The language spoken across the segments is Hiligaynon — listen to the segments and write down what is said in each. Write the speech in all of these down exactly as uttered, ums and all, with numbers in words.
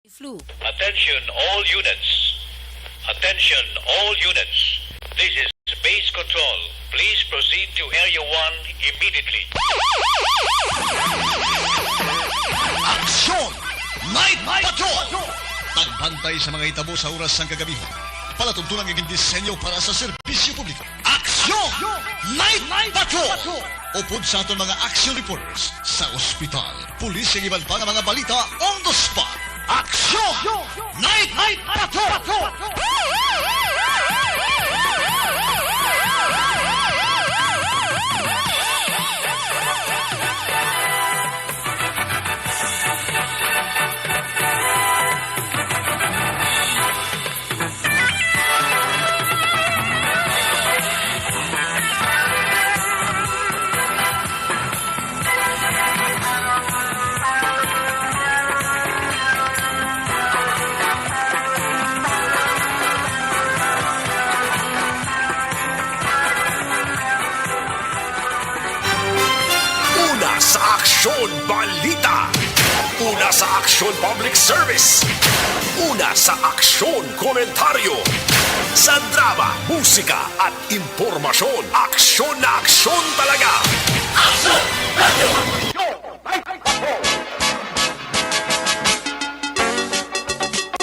Flu. Attention all units. Attention all units. This is base control. Please proceed to Area one immediately. Aksyon! Night Patrol! Pagbantay sa mga hitabo sa oras sang kagabi. Palatuntunan nga gindisenyo para sa serbisyo publiko. Aksyon! Night Patrol! Upod sa aton mga action reporters sa ospital, pulis, kag iban pa nga mga balita on the spot. Aksyon! Night Patrol! Una sa Aksyon Balita. Una sa Aksyon Public Service. Una sa Aksyon Komentaryo. Sa drama, musika at impormasyon, aksyon na aksyon talaga. Aksyon! Radyo! Aksyon! Night Patrol!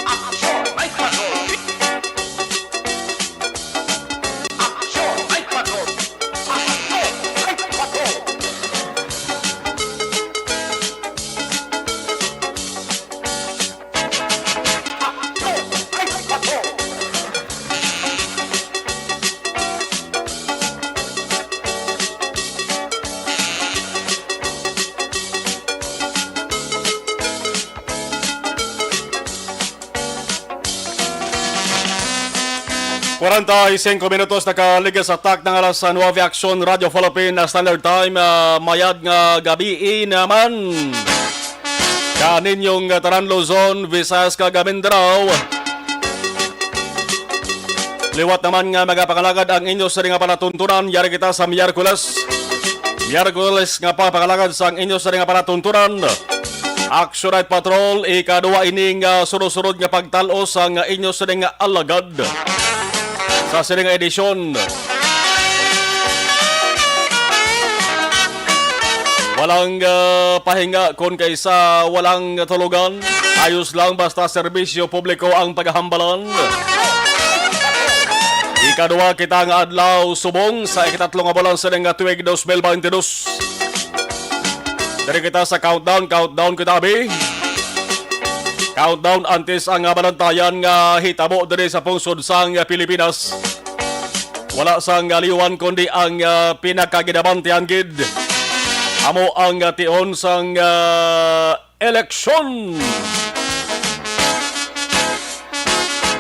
Aksyon! Night Patrol! Aksyon! Night Patrol! Aksyon! Night Patrol! Kwarenta y singko minutos nakaligas sa tak ng alas nuebe, Aksyon Radyo Philippine, ah, Standard Time, ah, mayad nga gabi naman. Kaninyong, ah, tanan Luzon, Visayas, kag Mindanao. Liwat naman nga magapangalagad ang inyo sa nga palatuntunan, yari kita sa Miyerkules. Miyerkules nga pagpangalagad sang inyo sa nga palatuntunan. Action Night Patrol, ikaduha ining, ah, sunod-sunod nga pagtal-os sang inyo sa nga alagad. Sa sini nga edisyon, walang, ah, pahinga kon kaysa walang tulugan. Ayos lang basta serbisyo publiko ang paghambalan. Ikaduha kita nga adlaw subong sa ikatatlo nga bulan sa nga tuig dos mil baynte dos. Diri kita sa countdown, countdown kita, abi. Countdown antes ang, ah, balantayan nga hitabo diri sa pungsod sang, ah, Pilipinas. Wala sang, ah, liwan kundi ang, ah, pinakaginabantihan gid. Amo ang, ah, tion sang, ah, eleksyon.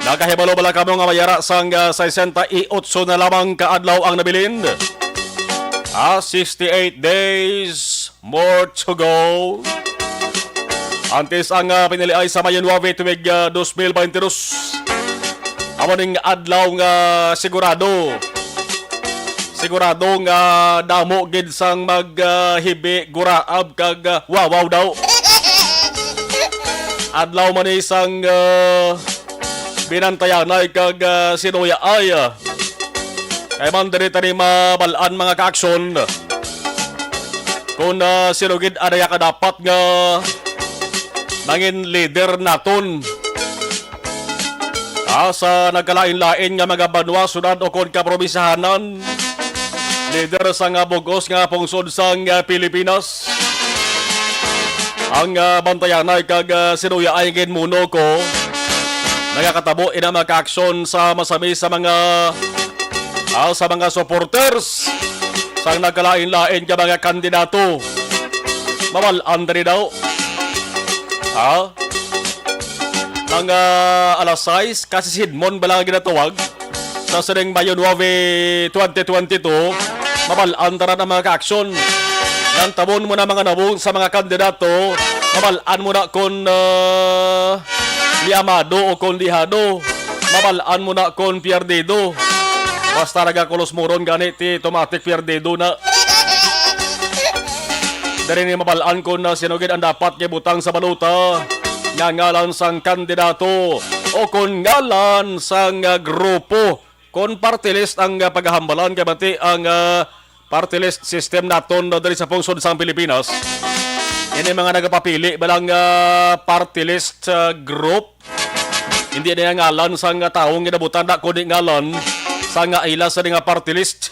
Nakahibalo bala kamo nga may ara sang, ah, sesenta y otso na lamang ka adlaw ang nabilin? Ah, sixty-eight days more to go. Antes ang, ah, piniliay sa Mayo nuebe tuig, ah, dos mil baynte dos. Amo ning adlaw nga sigurado. Sigurado nga damo gid sang mag, ah, hibi, guraab kag, ah, wawaw daw. Adlaw man ni sang, ah, binantayanay kag, ah, sinuyaay, ah. Kay man diri tani mabal-an, mga kaaksyon, kung, ah, sino gid ang kadapat nga mangin leader naton. Ah, sa nagkalain-lain nga mga banwa, syudad, o kon kaprobinsyahanan, lider sa nga bug-os nga pungsod sang, ah, Pilipinas. Ang, ah, bantayanay kag, ah, sinuyaay ginmuno ko, nagakatabo ina mga kaaksyon sa masami sa mga, ah, sa mga supporters sang nagkalain-lain nga mga kandidato. Mabal-an diri daw. Ha? Mga alas sais, kasi sidmon bala nga ginatawag sa sining Mayo nuebe, twenty twenty-two, mabal-an tanan ang mga kaaksyon. Nantabon mo na mga nabong sa mga kandidato, mabal-an mo na kon, ah, liamado o kon lihado. Mabal-an mo na kon pierdido. Basta nagakulos muron gani ti automatic pierdido na. Diri ni mabal-an kon, ah, sino gid ang dapat nga ibutang sa balota. nga ngalan sang kandidato o kon ngalan sang, ah, grupo. Kon party list ang, ah, paghambalan, kay bati ang, ah, party list system naton na diri sa pungsod sang Pilipinas. Ini mga nagapapili ba lang, ah, party list, ah, group? Hindi na ngalan sang, ah, tawo nga ginabutan na, kundi ngalan sa nga ila sa nga party list.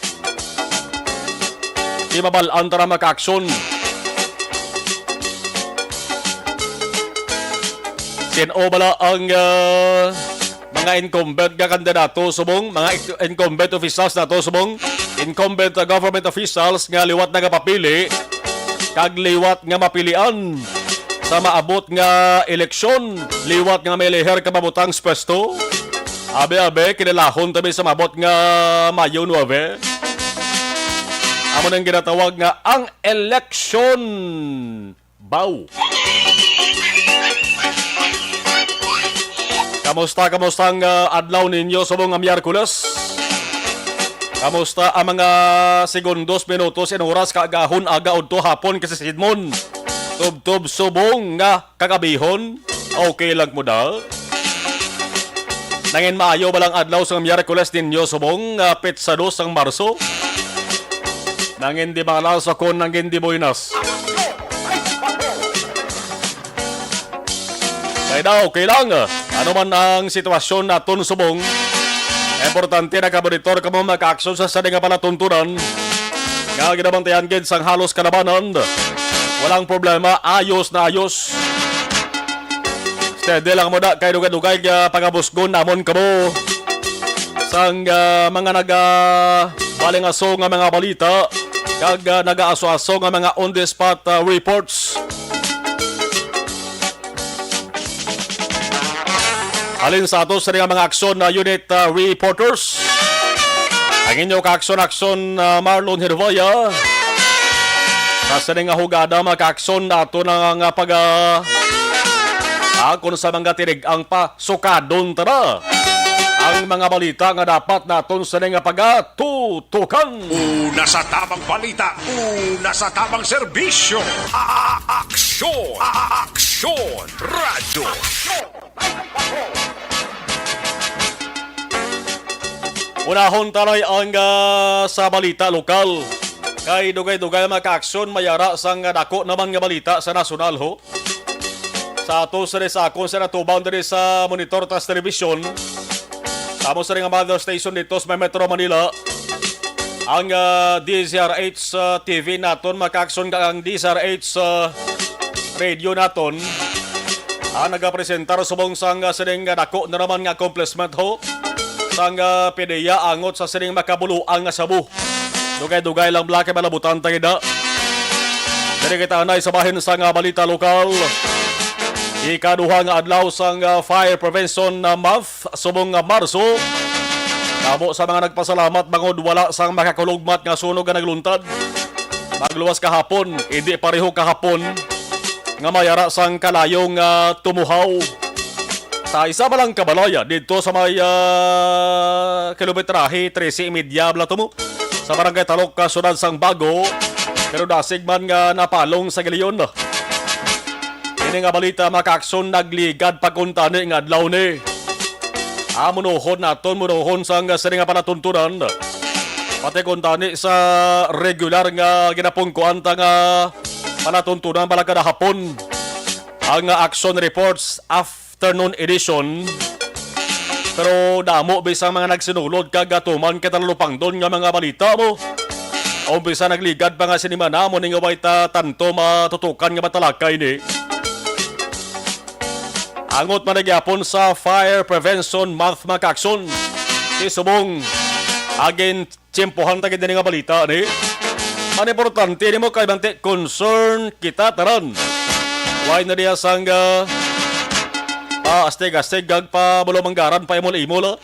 Di mabal-an tara maka-action. Sin-o bala ang, ah, mga incumbent nga kandidato subong, mga ik-, incumbent officials nato subong, incumbent, ah, government officials nga liwat nagapapili kag liwat nga mapilian sa maabot nga eleksyon, liwat nga may leher ka mabutang sa pwesto? Abi-abi, kinilahon ta mi sa maabot nga Mayo nuebe. Amo nang ginatawag nga ang eleksyon. Baw. Kamusta, kamusta ang, ah, adlaw ninyo subong nga Miyerkules? Kamusta ang mga segundos, minutos, and oras kaagahon, aga, udto, hapon, kasisidmon, tubtob, subong nga kagabihon? Okay lang mo da? Nangin maayo ba lang adlaw sa Miyerkules ninyo subong, ah, petsa dos sang Marso? Nangin di malas ako, nangin di buenas. Kay daw, kay lang, ano man ang sitwasyon naton subong, importante nakamonitor kamo, maka-action sa sani nga palatuntunan nga ginabantayan gid sang halos kalabanan. Walang problema, ayos na ayos. Steady lang mo da, kay dugay-dugay nga pagabusgon namon kamo sang, ah, mga naga balingaso nga mga balita kag, ah, nagaaso-aso nga mga on the spot, ah, reports. Halin sa ato sa mga aksyon na unit, ah, reporters. Ang inyo ka-aksyon-aksyon, ah, Marlon Hervaya. Sa sini nga hugada, mga ka-aksyon, nato na nga pag, ah, ah, kung sa mga tinig ang pa sukadon ta na ang mga balita nga dapat naton sini nga pagatutukan. Una sa tamang balita, una sa tamang serbisyo. A-, a-, aksyon, a-, a-, aksyon, radyo. Unahon ta na ang, ah, sa balita lokal. Kay dugay-dugay, mga ka-aksyon, may ara sang dako naman nga balita sa nasyonal, ho. Sa ato sini sa akon sa natubang diri sa monitor tas telebisyon, sa amo sini nga mother station dito sa may Metro Manila, ang, ah, D Z R H, ah, T V naton, mga ka-aksyon, kag ang D Z R H, ah, radio naton, ah, nagapresentar subong sang, ah, sining, ah, dako na naman nga accomplishment, ho, sang, ah, PDEA angot sa sining makabuluang nga shabu. Dugay-dugay lang, bala, kay malabutan ta gid na. Diri kita anay sa bahin sang, ah, balita lokal. Ikaduha nga adlaw sang, ah, Fire Prevention, ah, Month subong nga Marso. Kamo sa mga nagpasalamat bangod wala sang makakulugmat nga sunog nga nagluntad magluwas kahapon, hindi pareho kahapon nga may ara sang kalayo nga tumuhaw. Sa isa pa lang kabalaya dito sa may, ah, kilometrahe trese y media, bala to mo, sa Barangay Talok, ah, Siyudad sang Bago, pero dasig man nga napalong sa giliyon. Ini nga balita, mga ka-aksyon, nagligad pa kuntani nga adlaw ni. Ah, munuhon naton, munuhon sang sini nga palatuntunan. Pati kuntani sa regular nga ginapungkuan ta nga palatuntunan pala kada hapon. Ang, ah, Action Reports afternoon edition. Pero damo bisang mga nagsinulod kag gatuman kay talupangdon nga mga balita mo. O bisang nagligad pa nga sinimana mo ning way ta tanto matutukan nga matalakay ni. Angot man na gyapon sa Fire Prevention Month, mga ka-aksyon. Si subong agin tiyempohan ta gid ini nga balita, ni? Ang importante nimo kay bangti concern kita tanan. Why na diya sang, ah, pa astig-astig kag pa bulumanggaran, pa imol-imol, ah?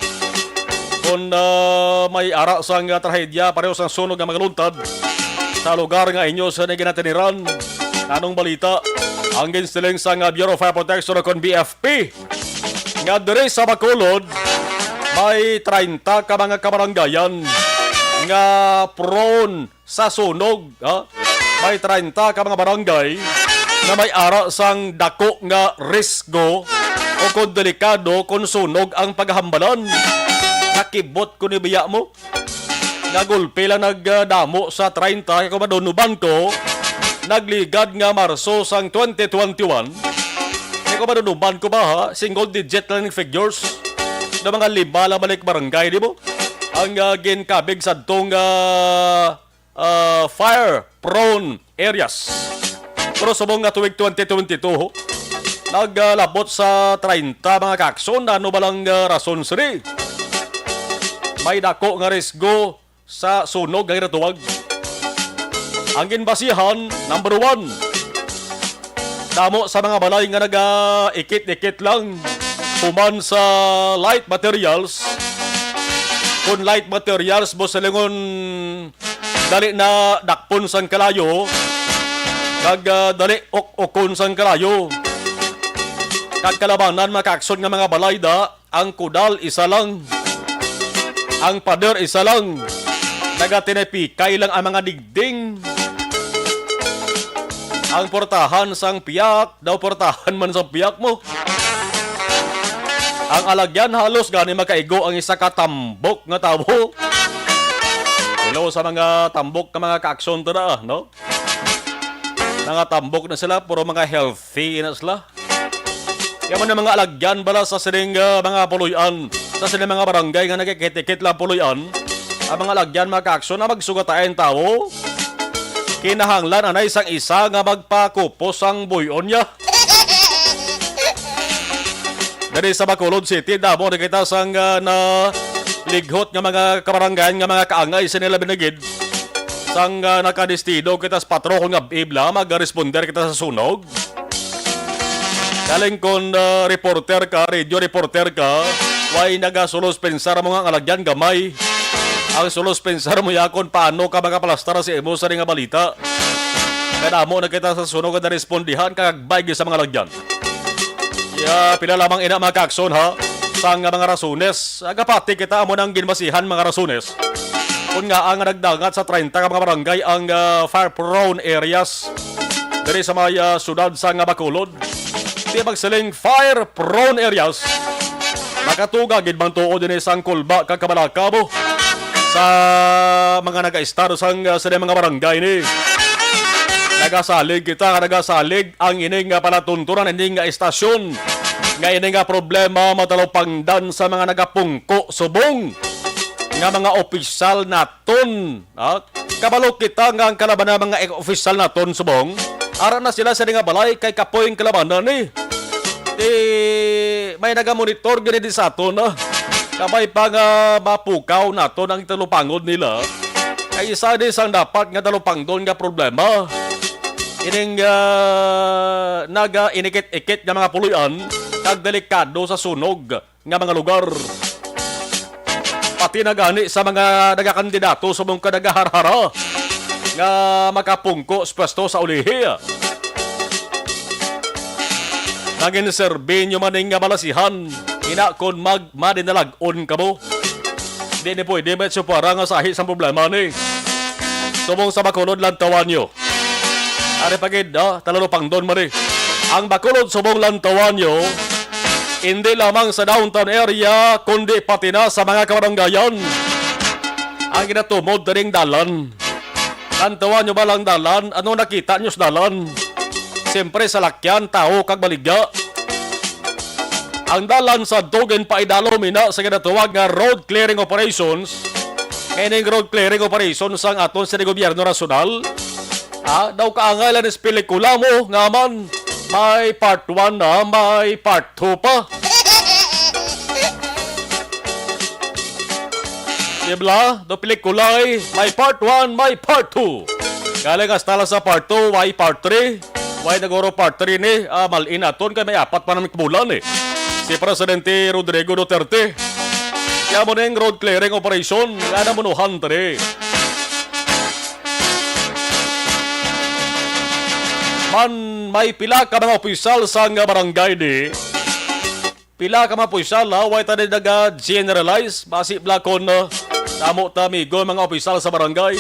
Kung, ah, may ara sang, ah, trahedya, pareho sang sunog nga magaluntad sa lugar nga inyo sa ginatiniran, anong balita? Ang ginsiling sang, ah, Bureau of Fire Protection o kon B F P, nga diri sa Bacolod, may treinta ka mga kabaranggayan nga prone sa sunog, ha? May treinta ka mga barangay nga may ara sang dako nga risgo o kon delikado kon sunog ang paghambalan. Nakibot ko ni biya mo. Nagulpi lang nagdamo sa treinta, kay kung madunuban ko, nagligad nga Marso sang twenty twenty-one. Kay kung madunuban ko ba, ha, single digit lang ang figures. Na mga lima lang balik barangay, di mo? Ang, ah, ginkabig sa tong, ah, ah, fire prone areas. Pero subong nga tuig twenty twenty-two, naglabot sa treinta mga kaakson. Ano ba lang, ah, rason sini? May dako nga risgo sa sunog nga ginatuwag. Ang ginbasihan, number one, damo sa mga balay nga nagaikit-ikit lang human sa light materials. Kung light materials, boss, silingon, dali na dakpon sang kalayo, kag, ah, dali ok-okon sang kalayo. Kag kalabanan, mga kaakson, nga mga balay da, ang kudal isa lang, ang pader isa lang, nagatinipikay lang ang mga digding. Ang portahan sang piyak, daw portahan man sang piyak mo. Ang alagyan halos gani makaigo ang isa ka tambok nga tawo. Hello sa mga tambok nga mga kaakson to na, no? Mga tambok na sila, puro mga healthy na sila. Kaya man ang mga alagyan bala sa sining, ah, mga puloy-an, sa sining mga barangay nga nagkikit-ikit lang puloy-an, ang mga alagyan, mga kaakson, na magsugatayan tawo, kinahanglan anay sang isa nga magpakupos sang buy-on niya. Diri sa Bacolod City, damo na kita sang, ah, nalighot nga mga kabarangayan nga mga kaangay sa nila binagid. Sang, ah, nakadestino kita sa patrol nga ibla, magaresponder kita sa sunog. Galing kon, ah, reporter ka, radio reporter ka, way nagasulos pensar mo nga ang alagyan gamay. Ang sulos pensar mo yakon paano ka makapalastar sa imo sa nga balita. Kadamo na kita sa sunog nga narespondihan kag bay sa mga alagyan. Ya, pila lamang ina mga kaakson, ha? Sang mga rasones, agapati kita amo nang ginbasihan mga rasones. Kung nga ang nagdangat sa treinta ka mga barangay ang, ah, fire prone areas diri sa may, ah, siyudad sa nga Bacolod. Di magsiling fire prone areas. Makatuga gid man tuod din sang kulba kag kabalaka mo sa mga nagaistar sang, ah, sa mga barangay ni. Nagasalig kita, nagasalig ang ining nga palatuntunan, ining nga istasyon, nga ining nga problema matalupangdan sa mga nagapungko subong nga mga opisyal naton. Ha? Kabalo kita nga ang kalaban na mga opisyal naton subong, ara na sila sa nga balay kay kapoy ang kalabanan ni. Di may nagamonitor gani di sa aton, ah. Kabay pa nga mapukaw naton ang talupangod nila. Kay isa ni sang dapat nga talupangdon nga problema. Ining, ah, naga-inikit-ikit nga mga puloy-an kag delikado sa sunog nga mga lugar. Pati na gani sa mga nagakandidato subong ka nagaharhara nga makapungko sa pwesto sa ulihi. Nangin serbi nyo man ning nga balasihan, ina kon mag-, madinalag-on kamo. Di ni pwede may tsupara nga sahi sang problema ni. Subong sa Bacolod, lantawan nyo. Ari pa gid, ah, talalupangdon man eh. Ang Bacolod subong lantawan nyo, hindi lamang sa downtown area, kundi pati na sa mga kabaranggayan. Ang ginatumod diri ang dalan. Lantawan nyo ba lang dalan? Ano nakita nyo sa dalan? Siyempre, salakyan, tawo, kag baligya. Ang dalan sa Dugen paidalom ina sa ginatawag nga road clearing operations. Kay ning road clearing operations sang aton sa gobyerno nasyonal. Ah, daw kaangay lang is pelikula mo nga man may part one na, may part two pa. Di bala? Do pelikulay, may part one, may part two. Galing hasta lang sa part two, may part three. Way naguro part three ni, ah, malin aton kay may apat pa naman kabulan eh. Si Presidente Rodrigo Duterte. Kaya mo ning road clearing operation, nga namunuhan tani. Man, may pila ka mga opisyal sa nga barangay di. Pila ka mga opisyal, ha? Way tani naga-generalize. Basi bala kon, uh, tamo ta, amigo, mga opisyal sa barangay.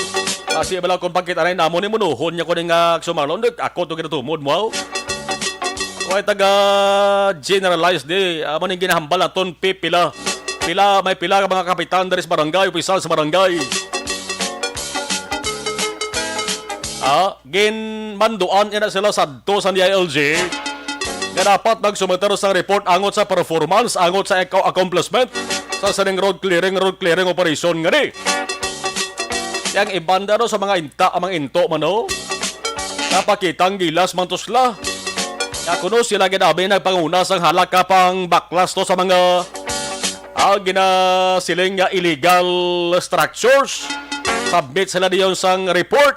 Kasi bala kung pagkita na namo ni munuhon niya ko nga sumarlon, ako to ginatumod mo, aw. Way taga generalize di, amo ning ginahambal naton, pipila. Pila, may pila ka mga kapitan diri sa barangay, opisyal sa barangay. Ah, ginmanduan ina sila sadto sa D I L G nga dapat magsumiter sang report angot sa performance, angot sa eco-, accomplishment sa sining road clearing, road clearing operation nga ni. Yang ibanda no sa mga inta, ang mga into man, no? Napakitang gilas man to sila. Nga kuno sila gid abi nagpanguna sang halak ka pang baklas to sa mga, ah, ginasiling nga illegal structures. Submit sila diyon sang report.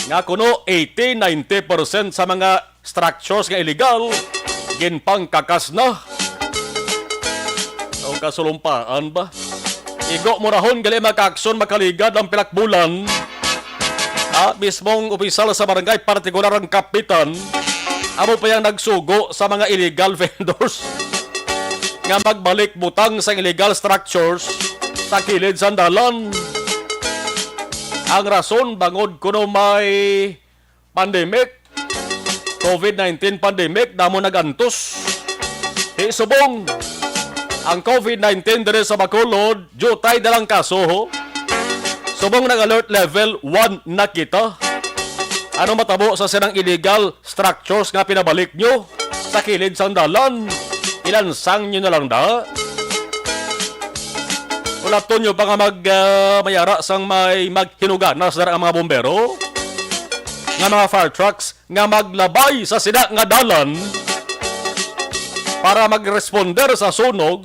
Nga kuno eighty, ninety percent sa mga structures nga illegal, ginpangkakas na. O kasulumpaan ba? Igo mo rahon gali makaaksyon, makaligad ang pilak bulan. Ah, mismong opisyal sa barangay, partikular ang kapitan, amo pa yang nagsugo sa mga illegal vendors nga magbalik butang sa illegal structures sa kilid sang dalan. Ang rason, bangod kuno may pandemic, covid nineteen pandemic, damo nagantos. Hi subong, ang covid nineteen diri sa Bacolod, diutay na lang kaso, ho. Subong nag-alert level one na kita. Ano matabo sa sinang illegal structures nga pinabalik nyo sa kilid sang dalan? Ilansang nyo na lang da. Ulaton nyo pa nga mag, ah, mayara sang may maghinuganas dara ang mga bombero nga mga fire trucks nga maglabay sa sina nga dalan para magresponder sa sunog,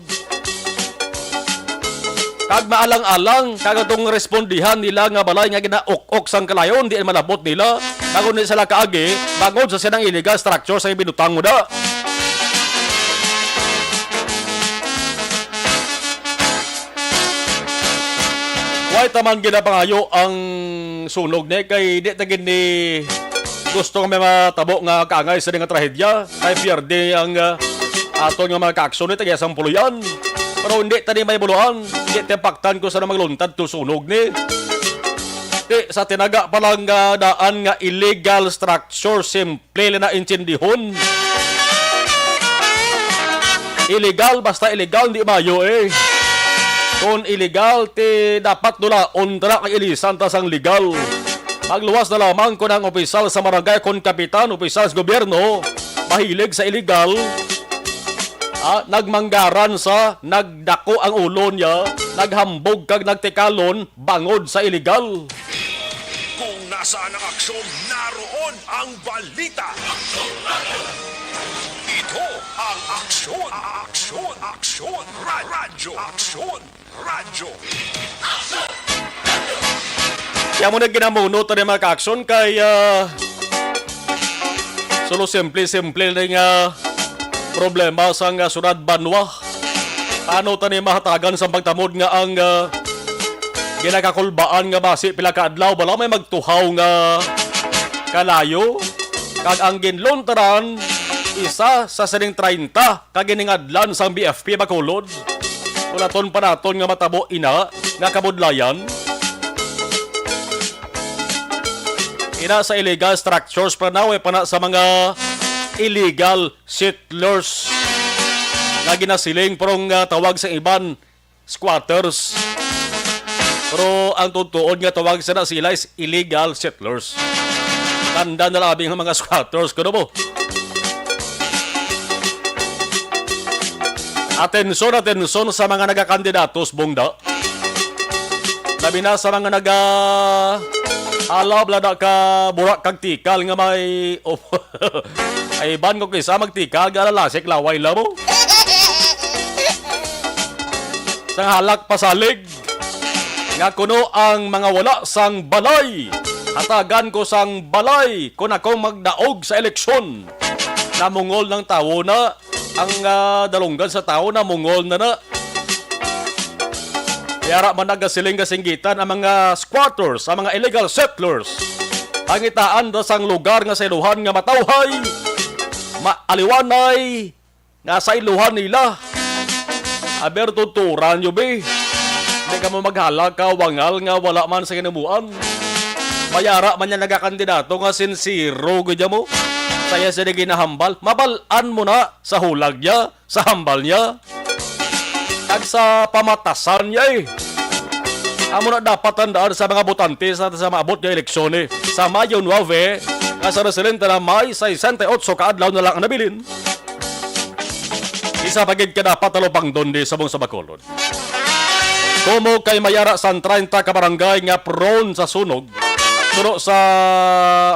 kag maalang-alang kag atong respondihan nila nga balay nga ginauk-ok sang kalayon, di malabot nila, bago ni sila kaagi, bangod sa sinang illegal structure sa ibinutang mo da. Way taman ginapangayo ang sunog ni, kay di ta gid ni gusto nga may matabo nga kaangay sa nga trahedya, kay pierde ang, ah, aton nga mga kaaksyon ni taga sang puloy-an. Pero hindi ta ni may buluan, hindi ta paktan kung saan magluntad to sunog ni. Ti, sa tinaga pa lang nga daan nga illegal structure, simple na intindihon. Illegal, basta illegal, di mayo eh. Kung illegal, ti dapat dulaon ta na kag ilisan ta sang legal. Magluwas na lamang kung ang opisyal sa barangay, kung kapitan, opisyal sa gobyerno, mahilig sa illegal. Ah, nagmanggaran sa, nagdako ang ulo niya, naghambog kag nagtikalon bangod sa illegal. Kung nasaan ang aksyon, naroon ang balita. Ito ang Aksyon, Aksyon, Aksyon, Ra-, Radyo, Aksyon, Radyo. Kaya mo na ginamuno to ni mga kaaksyon kay, ah, solo simple-simple na nga problema sa nga syudad banwa. Paano ta ni mahatagan sa pagtamod nga ang, ah, ginakakulbaan nga basi pila ka adlaw, wala may magtuhaw nga kalayo? Kag ang ginluntaran, isa sa sining treinta ka giningadlan sang B F P Bacolod. Ulaton pa naton nga matabo ina nga kabudlayan. Ina sa illegal structures pa na, way pa na sa mga illegal settlers nga ginasiling, pero nga tawag sa iban, squatters. Pero ang tutuod nga tawag sa na sila is illegal settlers. Tanda na lang ang mga squatters, kuno mo. Atensyon, atensyon sa mga nagakandidatos, bungda. Labi na sa mga naga-, halab lada ka burak kag tikal nga may, oh, ay, ban ko kisa magtikal, galalasik laway lamo. Sang halak pasalig, nga kuno ang mga wala sang balay, hatagan ko sang balay kung ako magdaog sa eleksyon. Namungol ng tawo na, ang, ah, dalunggan sa tawo namungol na na. Yara man nagasiling kasinggitan ang mga squatters, ang mga illegal settlers. Pangitaan da sang lugar nga sa iluhan nga matawhay, maaliwanay, nga sa iluhan nila. Aber, tuturan nyo, be. Di ka mo maghala ka, wangal nga wala man sa kinabuan. Mayara man niya nagakandidato nga sinsero gid mo. Saya siya di ginahambal. Mabal-an mo na sa hulag niya, sa hambal niya, kag sa pamatasan niya, eh. Amo na dapat tandaan sa mga botante sa, sa maabot nga eleksyon, eh. Sa Mayo nuebe, nga sa resulta na may sesenta y ocho ka adlaw na lang ang nabilin. Isa pa gid ka dapat talupangdon di sa mong sa Bacolod. Kumo kay mayara sang treinta ka barangay nga prone sa sunog, suno sa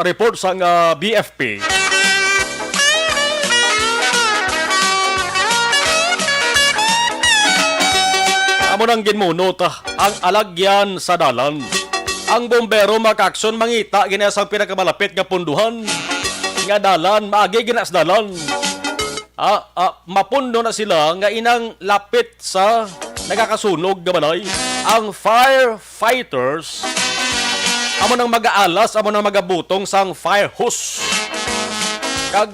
report sang, ah, B F P. Amo nang ginmunot ang alagyan sa dalan. Ang bombero makaaksyon mangita gina sang pinakamalapit nga punduhan nga dalan, maagi gina sa dalan. Ah, ah, mapundo na sila nga inang lapit sa nagakasunog nga balay. Ang firefighters amo nang mag-aalas, amo nang magabutong sang fire hose. Kag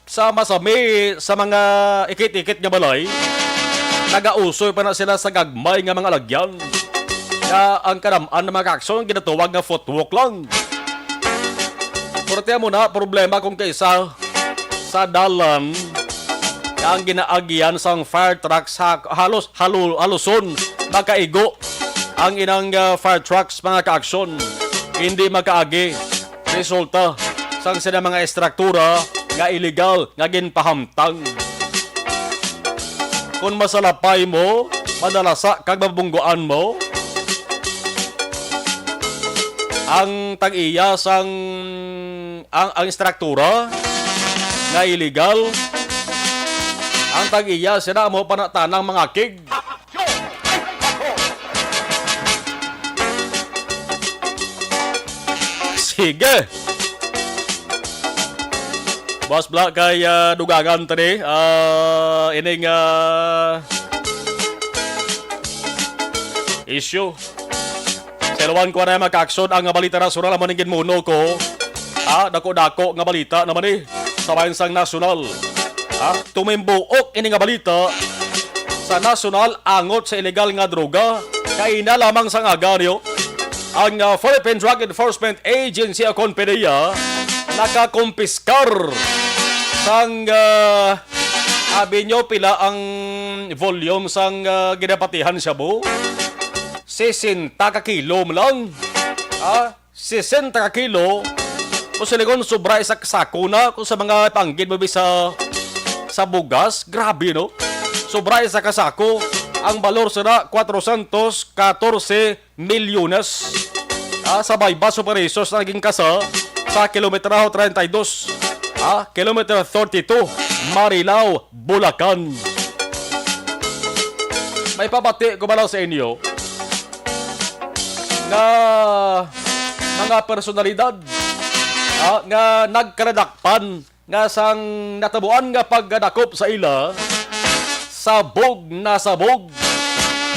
sa masami sa mga ikit-ikit nga balay, nagausoy pa na sila sa gagmay nga mga alagyan nga ang kadam-an nga mga kaaksyon ginatawag nga footwalk lang. Pero tiyan mo na, problema kung kaisa sa dalan nga ang ginaagian sang fire trucks ha-, halos, halu-, haluson makaigo ang inang, ah, fire trucks, mga kaaksyon. Hindi makaagi. Resulta sang sila mga estruktura nga iligal nga ginpahamtang. Kung masalapay mo, madalasa kag mabungguan mo, ang tag-iya sang, ang, ang estruktura nga iligal, ang tag-iya sila mo panatanang mga kig. Sige. Boss Bla, kay, ah, dugangan tani, ah, ining, ah, issue. Sa ilawan ko na mga kaaksyon ang balita nasyonal, amo ning ginmuno ko. Ah, dako-dako nga balita naman eh. Sa bayan sang nasyonal. Ah, tumimbuok ini nga balita sa nasyonal angot sa iligal nga droga. Kaina lamang sang aga niyo, ang, ah, Philippine Drug Enforcement Agency o kon PDEA nakakumpiskar sang, ah, abi nyo pila ang volume sang, ah, ginapatihan shabu? Sesenta ka kilo man lang. Ah, sesenta ka kilo. Kung sila kon sobra isa ka sako na, kung sa mga panggid mo sa, sa bugas, grabe, no? Sobra isa ka sako. Ang balor sila, kwatrocientos katorse milyones. Ah, sa Baybas Operations na naging kasa sa kilometraho treinta y dos, ah, kilometer thirty-two, Marilao, Bulacan. May pabati ko ba lang sa inyo nga mga personalidad, ah, nga nagkaladakpan nga sang natabuan nga pagkadakop sa ila, sabog na sabog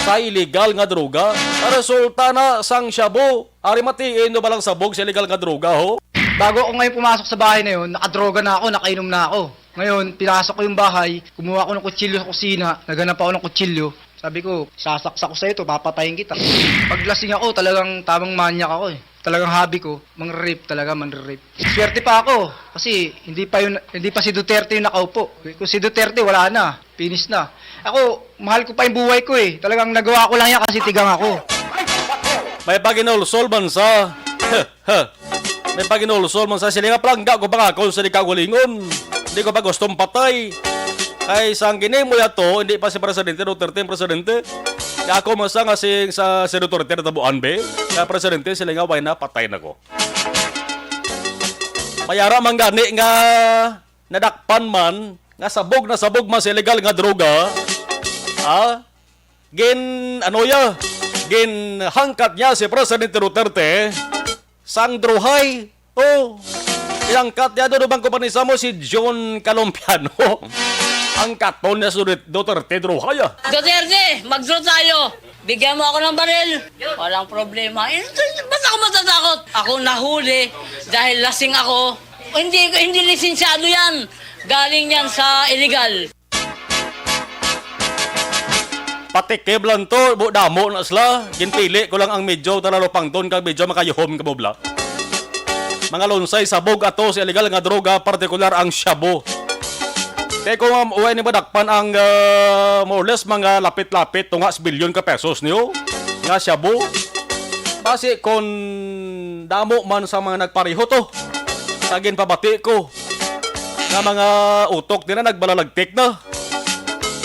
sa iligal nga droga. Ang resulta na sang shabu, ari matiin no balang sabog sa iligal nga droga, ho? Bago ako ngayon pumasok sa bahay na yun, nakadroga na ako, nakainom na ako. Ngayon, pinasok ko yung bahay, kumuha ako ng kutsilyo sa kusina, naghanap ako ng kutsilyo. Sabi ko, "Sasaksak ko sa ito, papatayin kita." Paglasing ako, talagang tamang manyak ako eh. Talagang hobby ko, mang-rape talaga, mang-rape. Swerte pa ako kasi hindi pa yun, hindi pa si Duterte yung nakaupo. Kung si Duterte, wala na, finish na. Ako, mahal ko pa yung buhay ko eh. Talagang nagawa ko lang yan kasi tigang ako. May paginulsol man sa, may paginulsol man sa sila nga palangga ko pa nga ako sa di kaugalingon. Hindi ko pa gustong patay. Kay sang gini mo yato, hindi pa si Presidente Duterte ang presidente. Kaya ako man sa nga si, sa, si Duterte natabuan, be. Kaya presidente, sila nga, why na, patay na ko. Mayara man gani nga nadakpan man, nga sabog na sabog man sa illegal nga droga. Ah? Gin, ano ya? Ginhangkat niya si Presidente Duterte sang druhay. Oh, inangkat niya doon bang kumpanya mo si John Calompiano. Ang katon niya si Duterte, druhay, ah. Duterte, mag-draw tayo. Bigyan mo ako ng baril. Walang problema. Eh, ba't ako matatakot? Ako nahuli dahil lasing ako. Hindi, hindi lisensyado yan. Galing yan sa illegal. Patikib lang to, bu-, damo na sila. Ginpili ko lang ang medyo talalupangton kag medyo makayuhom ka bubla. Mga lunsay, sabog ato sa illegal nga droga, partikular ang shabu. Kay kung, um, way ni madakpan ang, ah, more or less mga lapit-lapit tunga sa bilyon ka pesos niyo nga shabu, basi kon damo man sa mga nagpareho to, sa ginpabati ko nga mga utok nila nagbalalagtik na.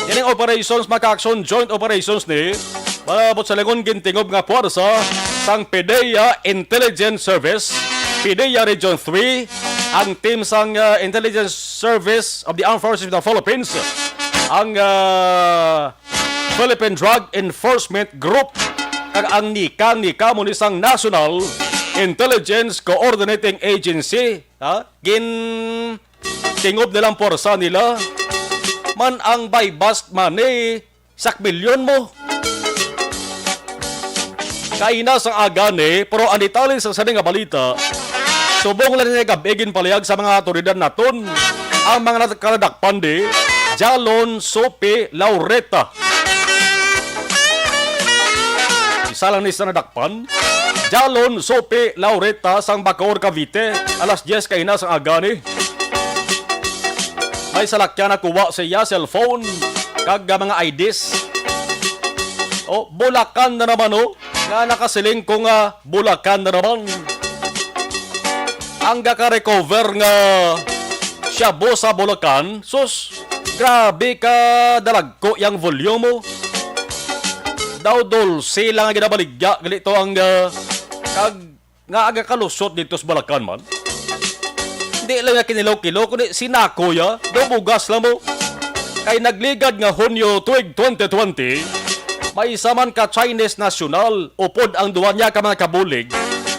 Ining operations, mga ka-action, joint operations ni, maabot sa lingon, gintingob nga puwersa sang PDEA Intelligence Service, PDEA Region three, ang team sang, ah, Intelligence Service of the Armed Forces of the Philippines, ang, ah, Philippine Drug Enforcement Group, kag ang NICA. NICA mo ni sang National Intelligence Coordinating Agency, ha? Gin tingob nilang puwersa nila man ang buy-bust money, sak milyon mo. Kaina sang aga ni, pero ang detalye sa sini nga balita, subong lang ni gab-i ginpalihag sa mga awtoridad naton ang mga nagkaladakpan di, Jalon, Sopi, Laureta. Isa lang ni sa nadakpan, Jalon, Sopi, Laureta, sang Bacoor, Cavite, alas diyes kaina sang aga ni. May salakyan nakuha sa iya, cellphone, kag, ah, mga I Ds. O, Bulacan na naman, oh, nga nakasiling ko nga Bulacan na naman. Ang gaka-recover nga shabu sa Bulacan, sus, grabe ka dalagko yang volume, oh. Daw dulce lang ang ginabaligya, gali to ang, ah, kag nga aga kalusot dito sa Balacan man. Hindi lang nga kinilaw-kilaw, kundi sinako ya. Daw bugas lang mo. Kay nagligad nga Hunyo tuig twenty twenty, may isa man ka Chinese national, upod ang duwa niya ka mga kabulig,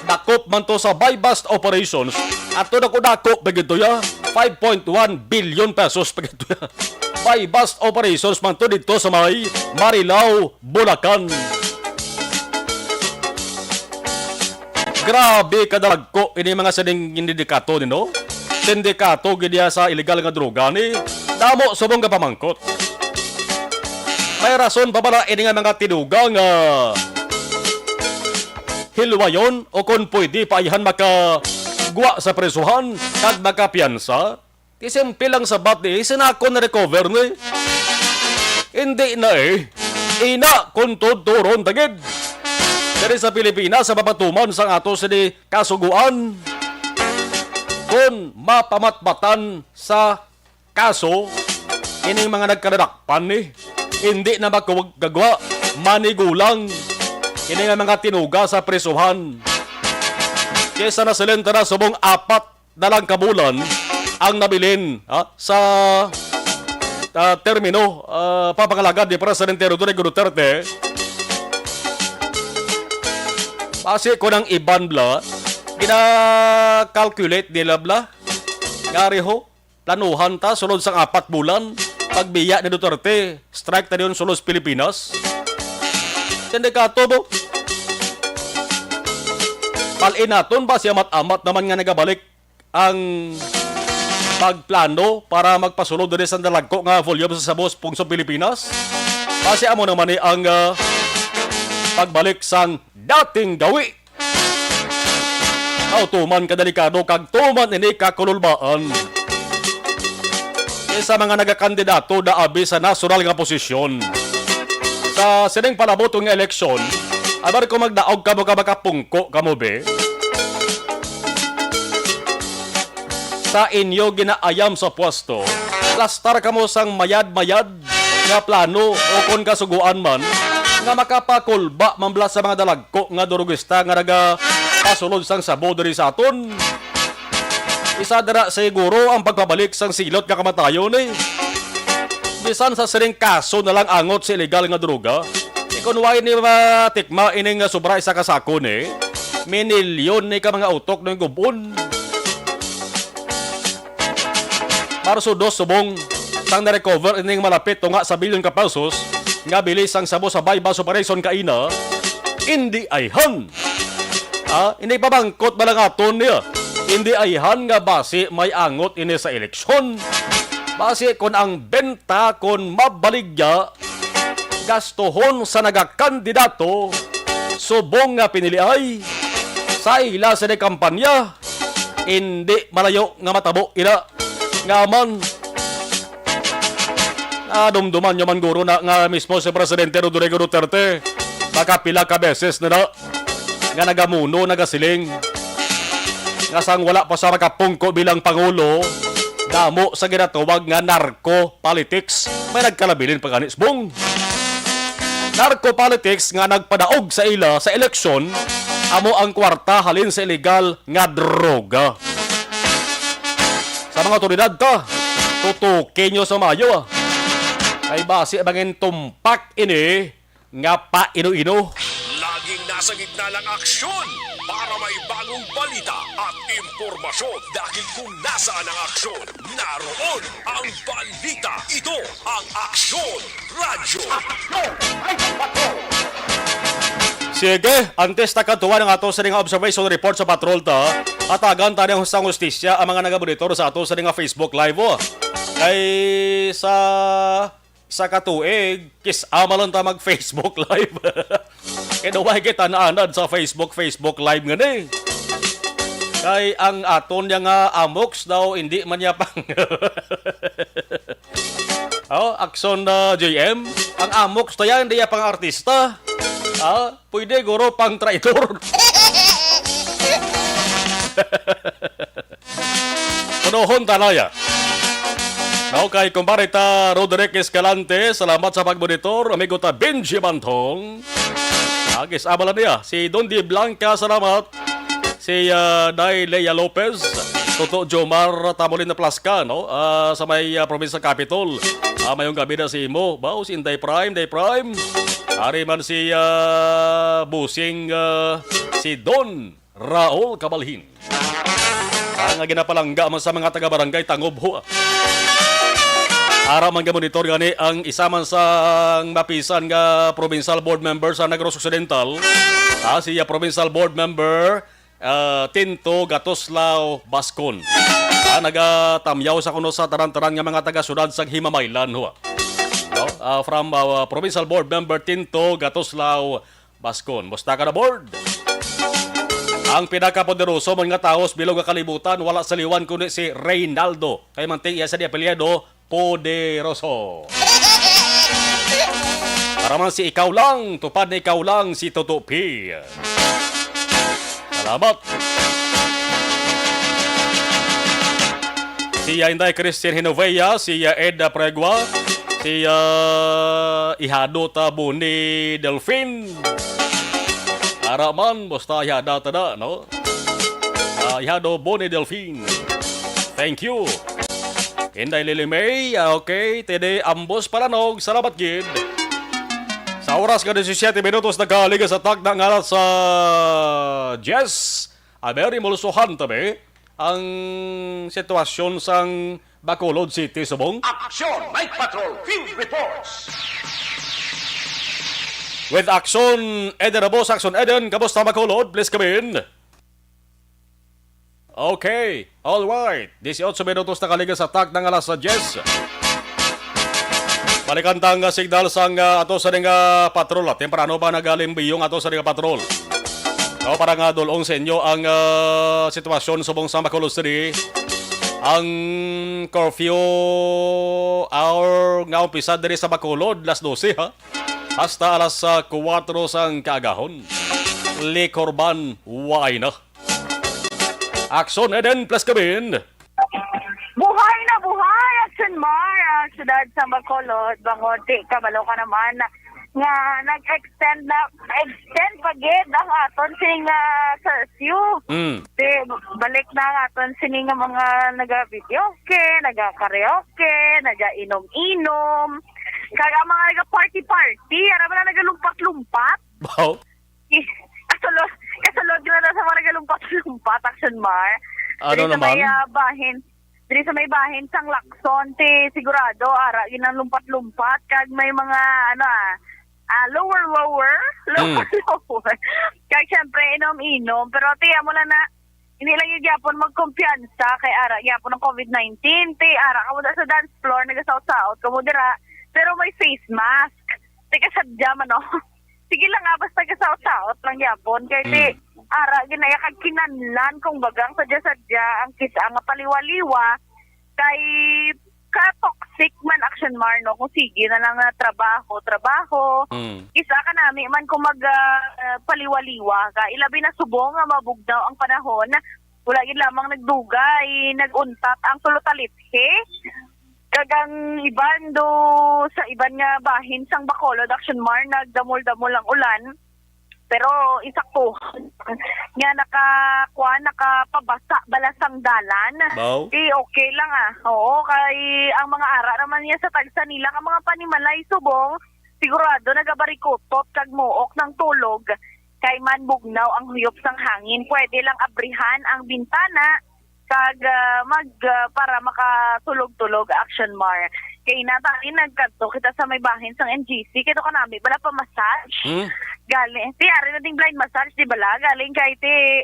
dakop man to sa buy-bust operations. Ato na ko dako, bagito ya, five point one billion pesos, bagito ya. Buy-bust operations man to dito sa may Marilao, Bulacan. Grabe kadalagko ini mga sining sindikato ni, no? Sindikato gid iya sa illegal nga droga ni. Damo subong nga pamangkot. May rason pa bala ini nga mga tinuga nga hilwayon o kon pwede pa ayhan makagwa sa prisuhan kag makapiyansa? Ti simple lang sabat ni, sinako na recover ni. Hindi na eh. Ina, kung tuturon tagid. Diri sa Pilipinas, sa mapatuman sang ato sini kasuguan, kung mapamatbatan sa kaso, ining mga nagkadadakpan ni, hindi na makawag-, gagwa, manigulang, ini nga mga tinuga sa prisuhan. Kaysa na silenta na subong apat na lang ka bulan ang nabilin, ha, sa, ah, termino, ah, pagpangalagad ni Presidente Rodrigo Duterte. Basi ko nang iban bla, gina-calculate nila bla. Ngari ho, planuhan ta sulod sang apat bulan, pagbiya ni Duterte, strike ta diyon sulod sa Pilipinas. Sindikato mo. Pal-in naton ba siya mat-amat naman nga nagabalik ang pagplano para magpasulod diri sa dalagko nga volume sa Sabos, Pungso, Pilipinas. Basi amo naman ni ang, ah, pagbalik sang dating gawi. Aw, tuman ka delikado kag tuman ini ka kululbaan. Sa mga nagakandidato daabi sa nasyonal nga posisyon sa sining palabot nga eleksyon, abar ko magdaog kamo ka makapungko kamo, be. Sa inyo ginaayam sa pwesto, plastar kamo sang mayad-mayad nga plano o kon kasugoan man nga makapakulba man bala sa mga dalagko nga durugista nga nagapasulod sang sabo diri sa aton. Isa dira siguro ang pagpabalik sang silot nga kamatayon, eh. Bisan sa sining kaso na lang angot sa illegal nga droga, eh, kun way ni matikma ining sobra isa ka sako ni, minilyon ni ka mga utok ng gubon. Marso dos subong sang na-recover ining malapit tunga sa bilyon ka pesos nga bili sang sabo sa buy-bust operation kaina, indi ayhan. Ah, indi pabangkot ba lang aton niya? Indi ayhan nga basi may angot ini sa eleksyon. Basi kon ang benta kon mabaligya, gastuhon sa nagakandidato subong nga piniliay sa ila sa kampanya. Hindi malayo nga matabo ina nga man. Nadumduman nyo man guro na nga mismo si Presidente Rodrigo Duterte makapila ka beses na na nga nagamuno, nagasiling nga sang wala pa siya makapungko bilang pangulo, damo sa ginatawag nga narco politics. May nagkalabilin pa gani subong narco politics nga nagpadaog sa ila sa eleksyon amo ang kwarta halin sa illegal nga droga. Sa mga otoridad ta, tutuki nyo sa mayo, ah. Kay basi bangin tumpak ini nga paino-ino. Laging nasa gitna ng aksyon para may bagong balita at impormasyon. Dahil kung nasaan ang aksyon, naroon ang balita. Ito ang Aksyon Radyo. Sige, antes ta kadtuan ang ato sa nga observation report sa patrol ta, hatagan ta sang hustisya ang mga nagamonitor sa ato sa nga Facebook Live, oh. Kay sa sa katuig, kis-a man lang ta mag-Facebook Live. Kay daw ay kita naanad sa Facebook, Facebook Live nga ni. Kay ang aton niya nga amoks daw, hindi man niya pang Oh, Akson na J M, ang amoks ta yan, hindi niya pang artista. Ah, pwede guro pang traitor. Punohon tanaya. Now kay kumpare ta Roderick Escalante, salamat sa pagmonitor. Amigo ta Benji Bantong. Agis abala niya. Si Don Di Blanca, salamat. Si ah, Day Lea Lopez, Toto Jomar Tamolin na Plasca, no? Ah, sa may ah, probinsya Capitol. Ah, mayong gabi na si imo. Bao, si Inday Prime, Day Prime. Ari man si ah, Busing ah, si Don Raul Cabalhin. Ang ginapalangga man sa mga taga-barangay Tangob ho. Ara man gamonitor gani ang isa man sa mapisan nga provincial board member sa Negros Occidental, ah, si ah, provincial board member ah, Tinto Gatoslao Bascon. Ah, nagatamyaw sa kuno sa tanan-tanan nga mga taga-syudad sa Himamaylan ho. No? Ah, from ah, provincial board member Tinto Gatoslao Bascon. Musta ka na, board? Ang pinakapoderoso man nga tawo sa bilog nga kalibutan, wala sa liwan kundi si Reynaldo. Kay manting iya sa di apelyido, Poderoso. Para man si ikaw lang, tupad na ikaw lang si Toto P. Salamat. Si ah, Inday Christine Hinovea, si ah, Ed Pregua, si ah, Ihado ta Boni Delfin. Ara man, basta ihada ta na, no? Ah, ihado Boni Delfin. Thank you. Inday Lily May, ah, okay. Tede Ambos Palanog, salamat gid. Sa oras nga disisiete minutos, nagkaligas sa takna nga alas sa diyes. Aber, imulsuhan tabi ang sitwasyon sang Bacolod City, subong. Action! Night Patrol Field Reports! With Action Eden Abos, Action Eden, kamusta Bacolod? Please come in. Okay, all right. Dieciocho minutos na kaligas sa takna nga alas sa diyes. Balikan ta ang signal sang ah, ato sa nga patrol. Temprano pa nagalimbiyong ato sa nga patrol. No, para nga dulong sa inyo ang ah, sitwasyon subong sa Bacolod City. Ang curfew hour nga umpisa diri sa Bacolod, las dose, ha? Hasta alas ah, kuwatro sang kaagahon. Likorban, why na? Action, Eden, plus Kabin. Buhay na buhay, Action Mar, ang siyudad sa Bacolod. Bangod, di, kabalo ka naman na, nga nag-extend na, extend pa gid ang aton sing ah, curfew. Mm. Di, balik na ang aton sini nga mga naga-videoke, naga-karaoke, naga-inom-inom. Kag ang mga naga-party-party, ara man ang nagalumpat-lumpat. Wow. Kasulod, kasulod gyud na sa mga nagalumpat-lumpat, Action Mar. Ano Diri sa may, naman? ah, bahin, diri sa may bahin sang Lacson, ti sigurado ara gyud ang lumpat-lumpat kag may mga, ano, ah, ah, lower, lower, lower, Hmm. lower. Kag syempre inom-inom, pero ti amo lang na hindi lang gyud gyapon magkumpiyansa kay ara gyapon ang covid nineteen. Ti ara kamo da sa dance floor, nagasaot-saot kamo dira, pero may face mask. Teka, sadya man, no? Sige lang, ah, basta kasaot-saot lang gyapon. Kay ti, Mm. ara, ginaya kag kinanlan, kung bagang sadya-sadya, ang kita nga paliwaliwa, kay ka-toxic man, Action Mar, no? Kung sige na lang nga trabaho, trabaho. Mm. Isa ka nami man kung mag, ah, paliwaliwa ka. Ilabi na subong nga mabugnaw ang panahon. Wala gid lamang nagdugay, nag-untat ang tulo talithe. Kag ang iban do sa iban nga bahin sang Bacolod, Action Mar, nagdamol-damol ang ulan. Pero isakto nga naka, kuwan, nakapabasa bala sang dalan. Baw? Di okay lang, ah. Oo, kay ang mga ara naman niya sa tagsa nila ka mga panimalay subong, sigurado nagabarikutot kag muok ng tulog kay man bugnaw ang huyop sang hangin. Pwede lang abrihan ang bintana kag, ah, mag, ah, para makatulog-tulog, Action Mar. Kay natani nagkadto kita sa may bahin sang N G C, kay do kanami bala pa massage. Hmm? Galing, ti, ari na ding blind massage, di bala? Galing kay ti,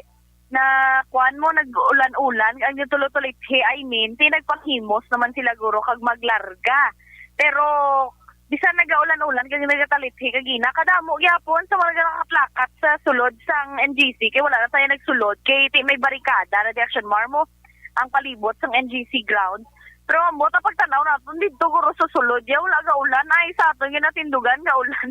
na kuan mo, nag-ulan-ulan, ang yung tulo-tulo, ti, I mean, ti, nagpanghimos naman sila, guro, kag maglarga. Pero, bisan nagaulan-ulan, kag nagatalithi, kag ina, kadamo gyapon sa mga nagakatlakat sa sulod sang N G C, kay wala na tayo nagsulod, kay ti, may barikada na di, Action Mar, mo ang palibot sang N G C grounds. Pero ambot ang pagtanaw naton dito, guro, sa sulod, ya, wala gaulan, ay, sa aton ginatindugan, gaulan.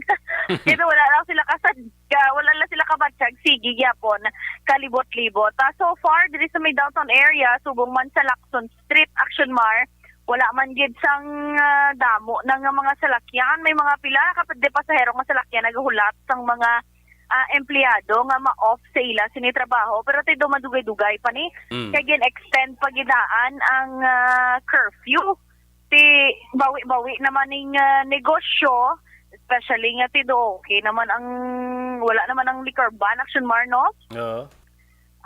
Kaya wala lang sila kasad-, ka, wala lang sila kabatsag, sige, gyapon, kalibot-libot. Ah, so far, diri sa may downtown area, subong man sa Lacson Street, Action Mar, wala man gid sang, ah, damo na nga mga salakyan. May mga pila ka de pasahero nga salakyan nagahulat sang mga, ah, empleyado nga ma-off sa ila sini trabaho, pero ti do madugay-dugay pa ni. Mm. Kay gin-extend pa gid daan ang, ah, curfew. Ti bawi-bawi naman ning, ah, negosyo, especially nga ti do okay naman ang, wala naman ang liquor ban, Action Mar, no? Oo.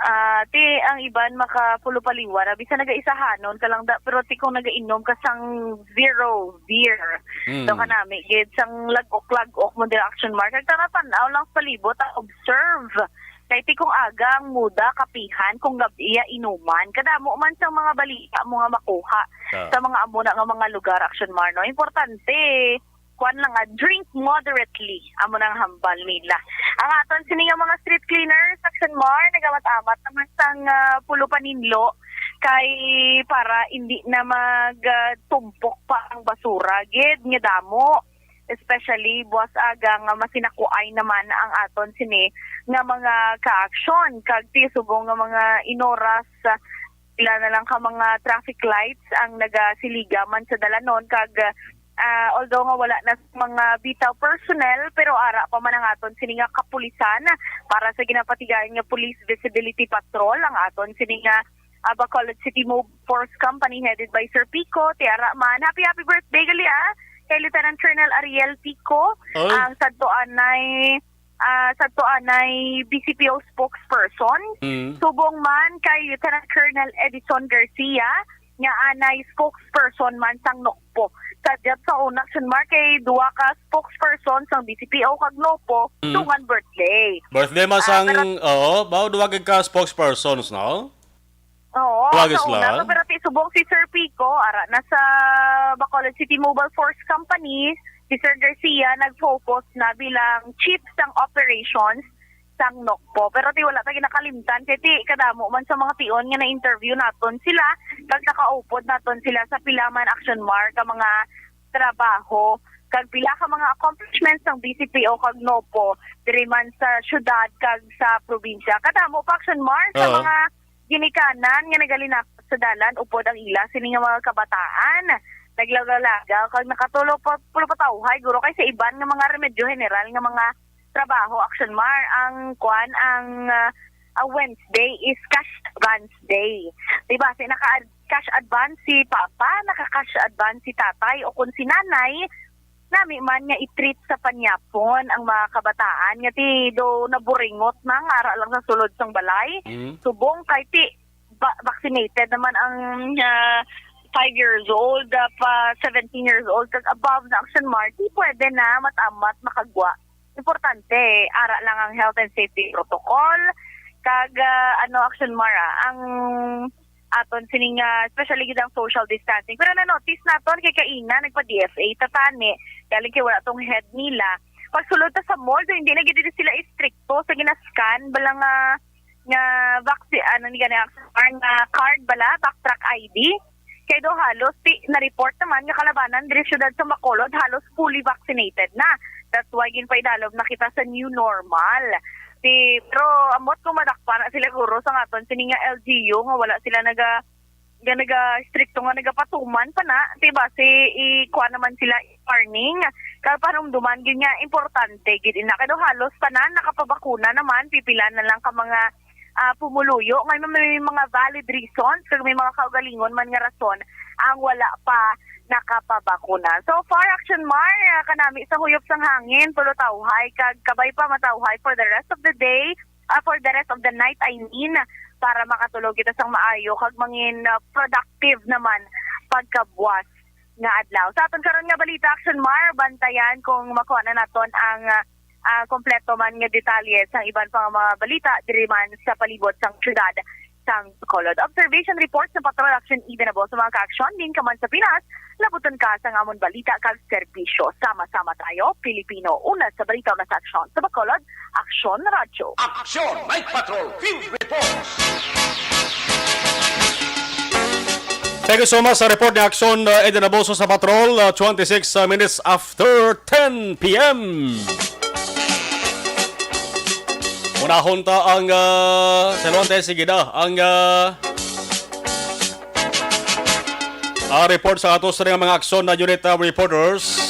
Ah, ti ang iban maka pulo paliwara, bisan nagaisahanon ka lang da, pero ti kung nagainom ka sang zero beer, Mm. daw kanami gid sang lag-ok-lag-ok mo dira, Action Mar. Kag tara, tan-aw lang sa palibot, ah, observe. Kay ti kung aga ang muda, kapihan, kung gab-iya, inuman. Kadamo man sang mga balita mo nga makuha Ah. sa mga amo na nga mga lugar, Action Mar, no? Importante, kuan lang nga, drink moderately, amo nang hambal nila. Ang aton sini nga mga street cleaners, Action Mar, nagamat-amat naman sang, ah, pulo paninlo kay para hindi na mag, ah, tumpok pa ang basura gid nga damo, especially buwas aga nga masinakuay naman ang aton sini nga mga ka-action kag ti subong nga mga inoras, ah, pila na lang ka mga traffic lights ang nagasiliga man sa dalanon kag, ah, although nga wala na sa mga bitaw personnel, pero ara pa man ang aton sini nga kapulisan para sa ginapatigayon nga Police Visibility Patrol, ang aton sini nga, ah, Bacolod City Mobile Force Company headed by Sir Pico. Ti ara man, happy, happy birthday gali, ah, kay Lieutenant Colonel Ariel Pico, Oy. ang sadto anay ah, sadto anay B C P O spokesperson. Mm. Subong man kay Lieutenant Colonel Edison Garcia, nga anay spokesperson man sang NOCPO. Sa Jet sa una, Action Mar, kay duha ka spokesperson sang B C P O kag NOCPO, Mm. dungan birthday. Birthday man Ah, sang, pero oo, bao duha gid ka spokespersons, no? Oo, Wagis sa una lang. pa, pero ti subong si Sir Pico, ara na sa Bacolod City Mobile Force Company, si Sir Garcia nag-focus na bilang chief sang operations sang NOCPO. Pero ti wala ta ginakalimtan kay ti kadamo man sa mga tion nga na-interview naton sila, kag nakaupod naton sila sa pila man, Action Mar, ka mga trabaho kag pila ka mga accomplishments sang B C P O kag NOCPO diri man sa syudad kag sa probinsya. Kadamo pa, Action Mar, sa Oo. mga ginikanan nga nagalinakot sa dalan upod ang ila sini nga mga kabataan. Naglagaw-lagaw kag nakatulo pa, pulo pa tawhay, guro, kay sa iban nga mga remedyo general nga mga trabaho, Action Mar, ang kwan, ang, ah, ang Wednesday is cash advance day. Diba, si naka cash advance si papa, naka cash advance si tatay, o kung si nanay, nami man nga i-treat sa panyapon ang mga kabataan nga ti do naburingot na nga ara lang sa sulod sang balay. Mm. Subong kay ti ba-, vaccinated naman ang, ah, five years old, ah, pa seventeen years old kag above na, Action Mar, di pwede na matamat makagwa. Importante, ara lang ang health and safety protocol kag, ah, ano, Action Mar, ah, ang aton sining, ah, especially gid ang social distancing. Pero na-notice naton kay kaina nagpa-D F A ta tani, Kaya lang kay wala tong head nila. Pagsulod ta sa mall, so hindi na gid sila istrikto sa ginascan bala nga, nga vaccine, ano ni gani, nga card bala, backtrack I D. Kay daw halos ti na-report naman nga kalabanan diri siyudad sa Bacolod halos fully vaccinated na. That's why ginpaidalom na kita sa new normal. Ti, pero ambot kung madakpan na sila guro sa aton sini nga L G U nga wala sila naga nga naga-stricto nga nagapatuman pa na, diba? Si i kuan naman sila warning, kag panumduman gyud nga importante gyud ina. Kay daw halos tanan nakapabakuna naman, pipila na lang ka mga ah, pumuluyo nga may, may mga valid reasons kag may mga kaugalingon man nga rason ang wala pa nakapabakuna. So far, Action Mar, ah, kanami sa huyop sang hangin, tulo tawhay kag kabay pa matawhay for the rest of the day, ah, for the rest of the night, I mean, para makatulog kita sang maayo kag mangin ah, productive naman pagkabuas nga adlaw. Sa aton karon nga balita, Action Mar, bantayan kung makuha na naton ang ah, ah, kompleto man nga detalye sang iban pa nga mga balita diri man sa palibot sang siyudad sang Bacolod. Observation reports ng Patrol Action Eden Abo sa mga ka-aksyon, din ka man sa Pinas, labuton ka sa amon balita kag serbisyo. Sama-sama tayo, Pilipino. Una sa balita, una sa aksyon. Sa Bacolod, Aksyon Radyo. Action Night Patrol Field Reports. Thank you so much sa report ni Aksyon, uh, Eden Aboso sa Patrol, uh, twenty-six, uh, minutes after ten p m. Unahon ta ang, uh, saluan tayo, sige na, ang, uh, ah, report sa ato sa mga aksyon na unit, uh, reporters.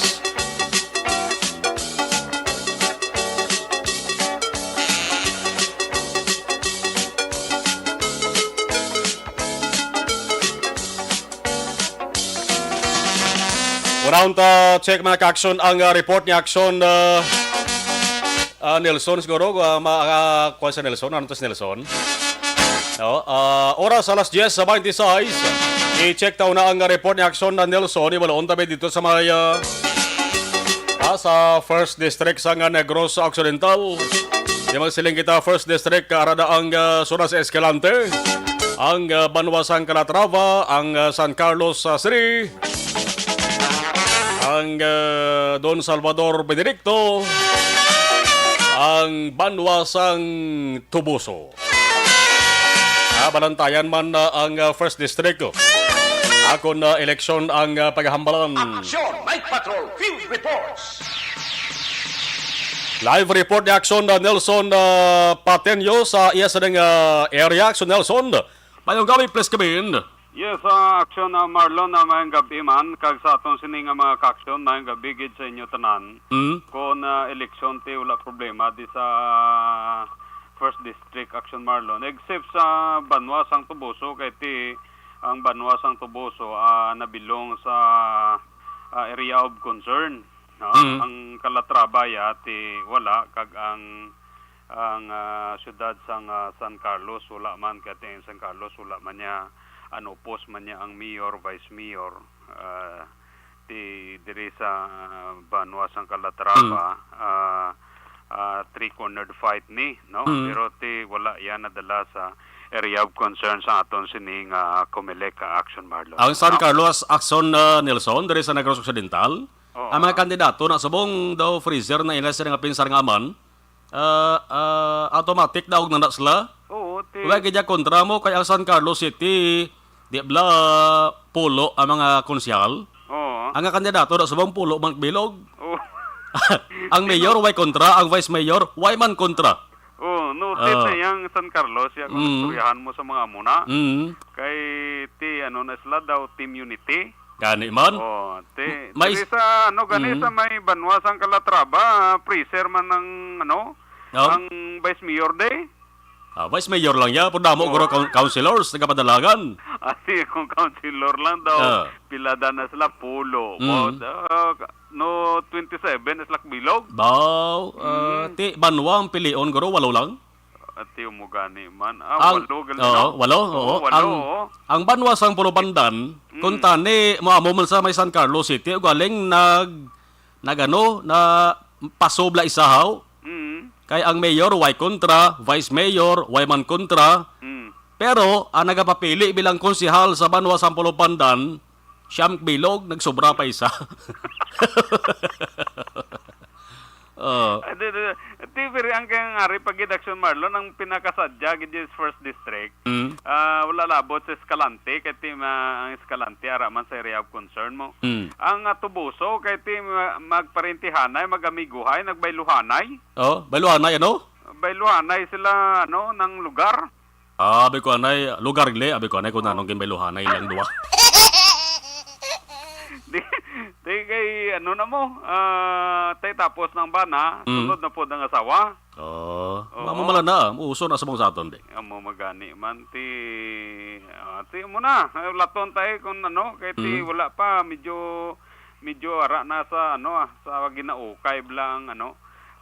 Unahon ta check mga ka-aksyon ang, ah, report ni aksyon, ah, ah, Nelson siguro, ah, ma-, ah, kuwan sa Nelson, ano to si Nelson? No? Ah, oras alas diyes sa twenty-six. I-check ta una ang report ni aksyon na Nelson. Ibalon tabi dito sa may, ah, ah, sa First District sa nga Negros Occidental. Di magsiling kita First District, ah, arada ang, ah, zona sa Escalante, ang, ah, banwa sang Calatrava, ang, ah, San Carlos, ah, City, ang, ah, Don Salvador Benedicto, ang banwa sang Toboso. Ah, balantayan man, ah, ang, ah, First District, oh. Akon, ah, eleksyon ang, ah, paghambalan. Action Night Patrol Field Reports. Live report ni Aksyon, ah, Nelson, ah, Patenyo sa iya sa ding, ah, area. Aksyon Nelson, mayong gabi, please come in. Yes, ah, Aksyon, ah, Marlon, ah, mayong gabi man, kag sa aton sini nga mga ka-aksyon, mayong gabi gid sa inyo tanan. Mm. Kung, ah, eleksyon ti wala problema di sa First District, Aksyon Marlon, except sa banwa sang Toboso, kay ti ang banwa sang Toboso, ah, nabilong sa, ah, area of concern, no? Mm. Ang Calatrava ya ti wala, kag ang, ang, ah, siyudad sang, ah, San Carlos wala man, kay ti ang San Carlos wala man niya, ano, upos man niya ang mayor, vice mayor, ah, ti diri sa, ah, banwa sang Calatrava, Mm. ah, ah, three-cornered fight ni, no? Mm. Pero ti wala yan nadala sa area of concern sa aton sini nga Comelec, ah, Aksyon Marlon. Ang San Carlos Aksyon, ah, Nelson, diri sa Negros Occidental, Oo. ang mga kandidato na subong daw freezer na ila sila nga pinsar nga man, ah, ah, automatic daog na na sila. Oo, ti- Wala gid ya kontra mo kay ang San Carlos City, di bala pulo ang mga konsehal. Oo. Ang kandidato na subong pulo man bilog. Oo. Ang mayor, way kontra. Ang vice mayor, way man kontra. Oo, norte Ah. na yang San Carlos, ya kung Mm. istoryahan mo sa mga muna. Mm. Kay ti, ano na sila daw, Team Unity. Gani man. Oh, ti, May diri sa, ano, gani Mm. sa may banwa sang Calatrava, freezer man ang, ano, Oh. ang vice mayor day. Ah, vice mayor lang ya, pero damo Oh. guro coun-, councilors, nagapadalangan. Ati, kung councilor lang daw, Ah. pila da na sila, pulo. Mm. Mo, ah, no, twenty-seven is like bilog. Baw, ah, Mm. ti, banwa ang pilion, guro, walo lang? Ati, umugani man. Ah, Ang, walo, gali, oo, no? walo, Oo, oo. walo, Ang, oo. ang banwa sang Pulupandan, Mm. kung tani, mo amo man sa may San Carlos City, ugaling nag, nag ano, na pasobla isahaw. Mm. Kay ang mayor, way kontra, vice mayor, way man kontra. Mm. Pero, ang nagapapili bilang konsehal sa banwa sang Pulupandan, Siyam ka bilog, nagsobra pa isa. Oh. Ah, di, di, di, pero ang kay nga ari pa gid, Action Marlon, ang pinakasadya gid is First District. Mm. Ah, wala labot sa Escalante, kay ti ma-, ang Escalante ara man sa area of concern mo. Mm. Ang, ah, Toboso, kay ti ma-, magparintihanay, mag-amigohay, nagbayluhanay. Oh, bayluhanay, ano? Bayluhanay sila, ano, ng lugar. Ah, abi ko anay, lugar gali, abi ko anay kung Oh. anong ginbayluhanay lang duwa. Di, di kay, ano na mo, ah, tay tapos ng bana, Mm. sunod na po ang asawa. Oh, Oo. Mamo mala na, uso na sa mga sa aton, di. Amo magani man, ti, ah, ti mo na, eh, laton tayo kung ano, kay ti Mm. wala pa, medyo, medyo ara na sa, ano, ah, sa ginaukay bala ang, ano,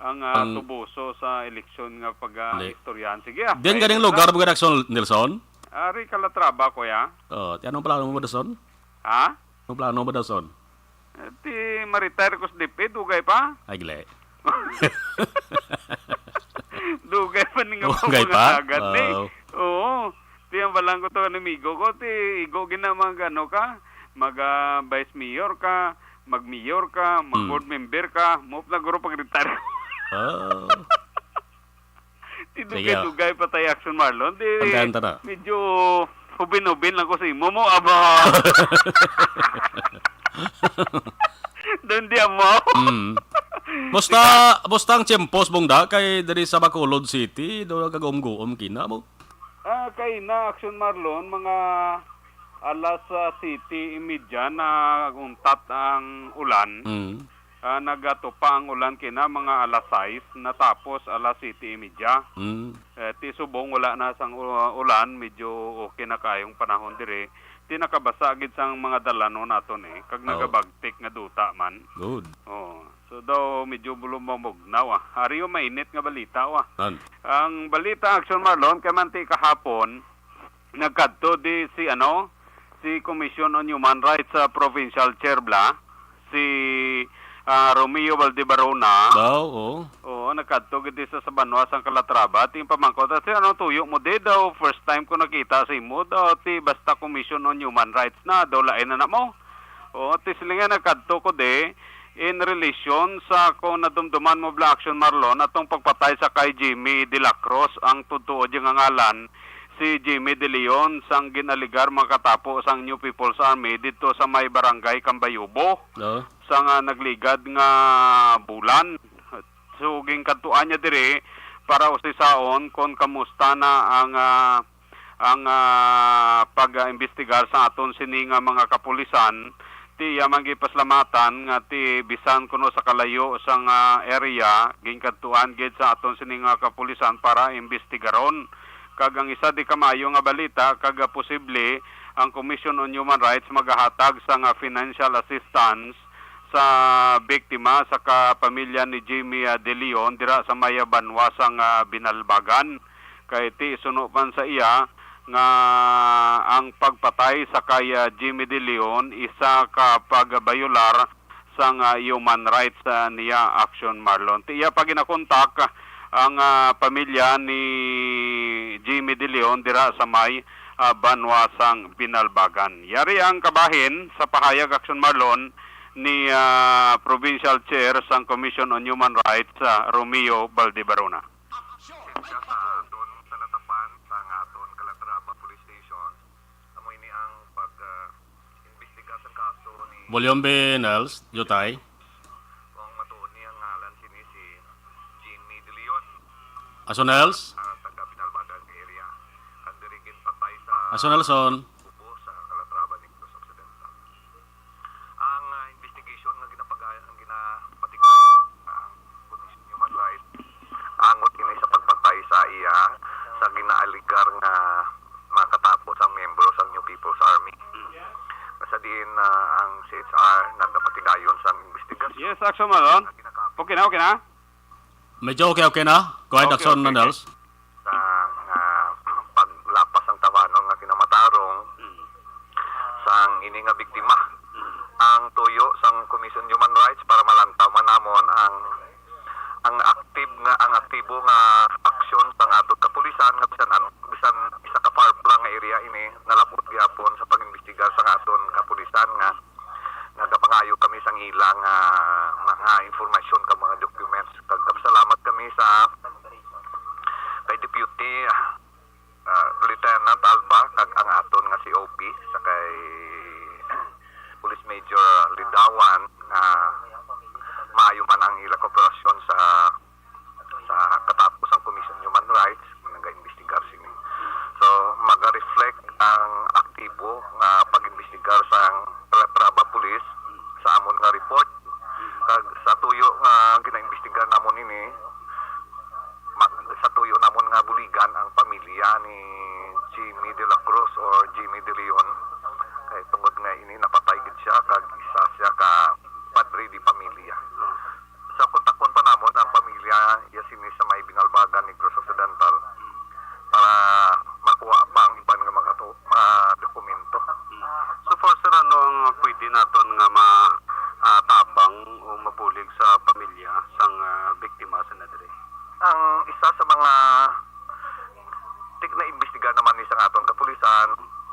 ang, ah, Ang Toboso sa eleksyon nga pag, ah, Hindi. istoryahan. Sige, ah, Diyan kay ganing Nelson. lugar mo, Nelson? Ari, Calatrava, kuya. Oh, ti anong plano mo, Nelson? Ha? Anong plano mo, Nelson? Eh, ti ma-retire ko sa D P, dugay pa. Ay, gali. Dugay pa ni nga Dugay pa? pangatagan ni. Wow. Oo. Ti ang balang ko to, enemigo ko, ti igo gina mag, ano ka, mag, ah, vice mayor ka, mag mayor ka, mag Hmm. board member ka, mo na guro pag-retire. Oh. Ti Sige. dugay-dugay pa tayo, Action Marlon. Di, Pantayan ta na. medyo hubin-hubin lang ko sa imo mo, aba. Doon di mo. Mm. Musta, musta ang tiyempos, Bongda, kay diri sa Bacolod City, do kagum-guom kina mo? Ah, kay na, Action Marlon, mga alas, ah, siyete y media na untat ang ulan. Mm. Ah, nagatupa ang ulan kina mga alas sais, natapos alas siyete y media. Mm. Eh, ti subong wala na sang u-, ulan, medyo okay na kayong panahon diri. Ti nakabasa gid sang mga dalanon naton eh, kag Oh. nagabagtik nga duta man. Good. Oh, so daw medyo bulong mamugnaw, ah. Ari yung mainit nga balita, ah. An? Ang balita, Action Marlon, kay man ti kahapon, nagkadto di si, ano, si Commission on Human Rights sa provincial chair bla, si, ah, Romeo Valdebarona. Daw, oo. Oo, nagkadto gid sa, sa banwa sang Calatrava. Ti pamangkot, "Si ano tuyo mo di daw? First time ko nakita si mo daw. Ti basta Commission on Human Rights na, daw lain na na mo." Oo, ti silingan nagkadto ko di, in relation sa kung nadumduman mo bla, Action Marlon, atong pagpatay sa kay Jimmy de la Cruz, ang tutuod yung ngalan, si Jimmy De Leon, sang ginaligar makatapo sang New People's Army dito sa may barangay Cambayubo, Oo. sa nga nagligad nga bulan. So, ginkadtuan niya diri para usisaon kon kamusta na ang, ah, ang, ah, pag-imbestigar sa aton sini nga mga kapulisan. Ti iya man gipaslamatan nga ti bisan kuno sa kalayo sang, ah, area, ginkadtuan gid sa aton sini nga kapulisan para imbestigaron. Kag ang isa di ka maayo nga balita, kag, ah, posible ang Commission on Human Rights magahatag sa nga financial assistance sa biktima sa kapamilya ni Jimmy, ah, De Leon dira sa may, ah, banwa sang, ah, Binalbagan. Kay ti suno man sa iya nga ang pagpatay sa kay, ah, Jimmy De Leon isa ka pagbayolar sang, ah, human rights, ah, niya, Action Marlon. Ti iya pa ginakontak ang, ah, pamilya ni Jimmy De Leon dira sa may, ah, banwa sang Binalbagan. Yari ang kabahin sa pahayag, Action Marlon, ni, ah, Provincial Chair sang Commission on Human Rights, ah, Romeo Valdebarona. Sa aton talatapan sa nga aton Calatrava Police Station, amo ini ang pag, ah, imbestiga sa kaso ni Volume B, Nels, Jutay. Kung matuod ni ang ngalan sini si Jimmy De Leon. Aso, Nels? Ah, taga Binalbagan area. Ang diri ginpatay sa Aso, Nelson. Kubo sa Calatrava, Negros Occidental. Ang, ah, investigation nga ginapagay-, ang ginapatigayon ang Commission on Human Rights, angot ini sa pagpatay sa iya sa ginaaligar nga makatapo sang miyembro sang New People's Army. Sa diin, ah, ang C H R nagapatigayon sa investigasyon. Yes, Action Marlon. Okay na, okay na? Medyo okay, okay na. Go ahead, Okay, Action okay, okay. Nels. Sa nga paglapas sang tawanon nga kinamatarong Mm. sang ini nga biktima. Mm. Ang tuyo sang Commission on Human Rights para malantaw man namon ang, ang active nga, ang aktibo nga aksyon sang aton kapulisan nga bisan an-, bisan isa ka far-flung nga area ini, nalabot gyapon sa pag-imbestigar sang aton kapulisan nga ilang ah, mga informasyon kag mga documents. Kag salamat kami sa kay Deputy ah, Lieutenant Alba kag ang aton nga C O P sa kay Police Major Lidawan nga maayo man ang ila kooperasyon sa sa katapos ang Commission on Human Rights nga nagaimbestigar sini. So, maga-reflect ang aktibo nga pag-imbestigar sang Calatrava Police sa amon nga report. Kag sa tuyo nga ginaimbestigar namon ini, ma- sa tuyo namon nga buligan ang pamilya ni Jimmy de la Cruz or Jimmy de Leon. Kay tungod nga ini napatay gid siya kag isa siya ka padre di pamilya. So, kontakon pa namon ang pamilya ya sini sa may Binalbagan, Negros Occidental para makuha pa ang iban nga mga, to- mga dokumento. So far, sir, ano ang pwede naton nga ma ah, tabang o mabulig sa pamilya sang ah, biktima sa nadre? Ang isa sa mga tik na imbestigar naman ni sang aton kapulisan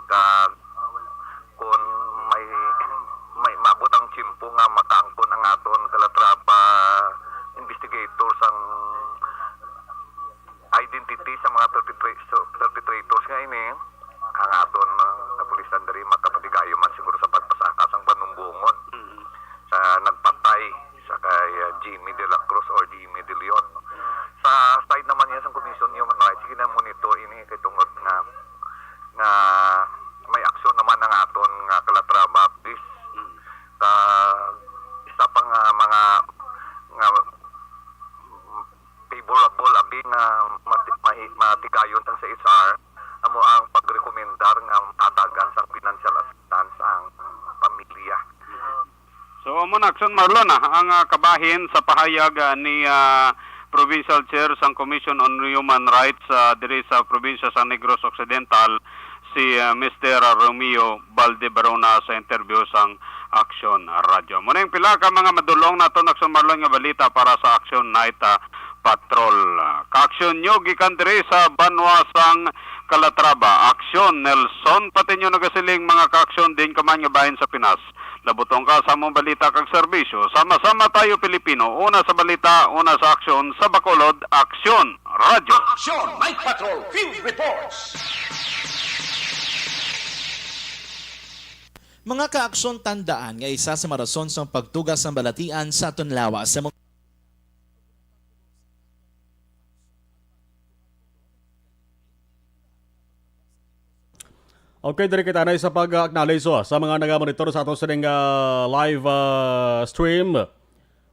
kag kung may may maabot ang tiyempo nga makaangkon ang aton Calatrava investigator sang identity sa mga perpetra- perpetrators nga ini, ang aton uh, kapulisan diri makapatigayon man siguro sa pagpasaka sang panumbongon sa nagpatay sa kay uh, Jimmy de la Cruz or Jimmy de Leon. Sa side naman niya sa Commission on Human Rights, gina-monitor ini kay tungod nga nga may aksyon naman ang aton nga Calatrava Police. Ka isa pa nga mga nga favorable abi nga mati- mahi- matigayon sang C S R amo ang pagrekomendar nga matagan sang financial assistance ang pamilya. So, amo na, Action Marlon, ah, ang ah, kabahin sa pahayag ah, ni ah, Provincial Chair sang Commission on Human Rights ah, diri sa probinsya sa Negros Occidental, si ah, Mister Romeo Balde Barona sa interview sang Action Radio. Muna yung pila ka mga madulong naton, Action Marlon, nga balita para sa Action Night ah, Patrol. Ah, ka-action nyo gikan diri sa banwa sang Calatrava. Action, Nelson Patiño nagasiling, mga ka-action din ka man nga bahin sa Pinas. Labutong ka sa among balita kag serbisyo. Sama-sama tayo, Pilipino. Una sa balita, una sa aksyon, sa Bacolod, Aksyon Radio. Action Night Patrol Field Reports. Mga ka-aksyon, tandaan nga isa sa marason sang pagtuga sang balatian sa aton lawas sa mga Okay, diri kita na sa pag-acknowledge, oh, sa mga nagamonitor sa ato sining, ah, live, ah, stream.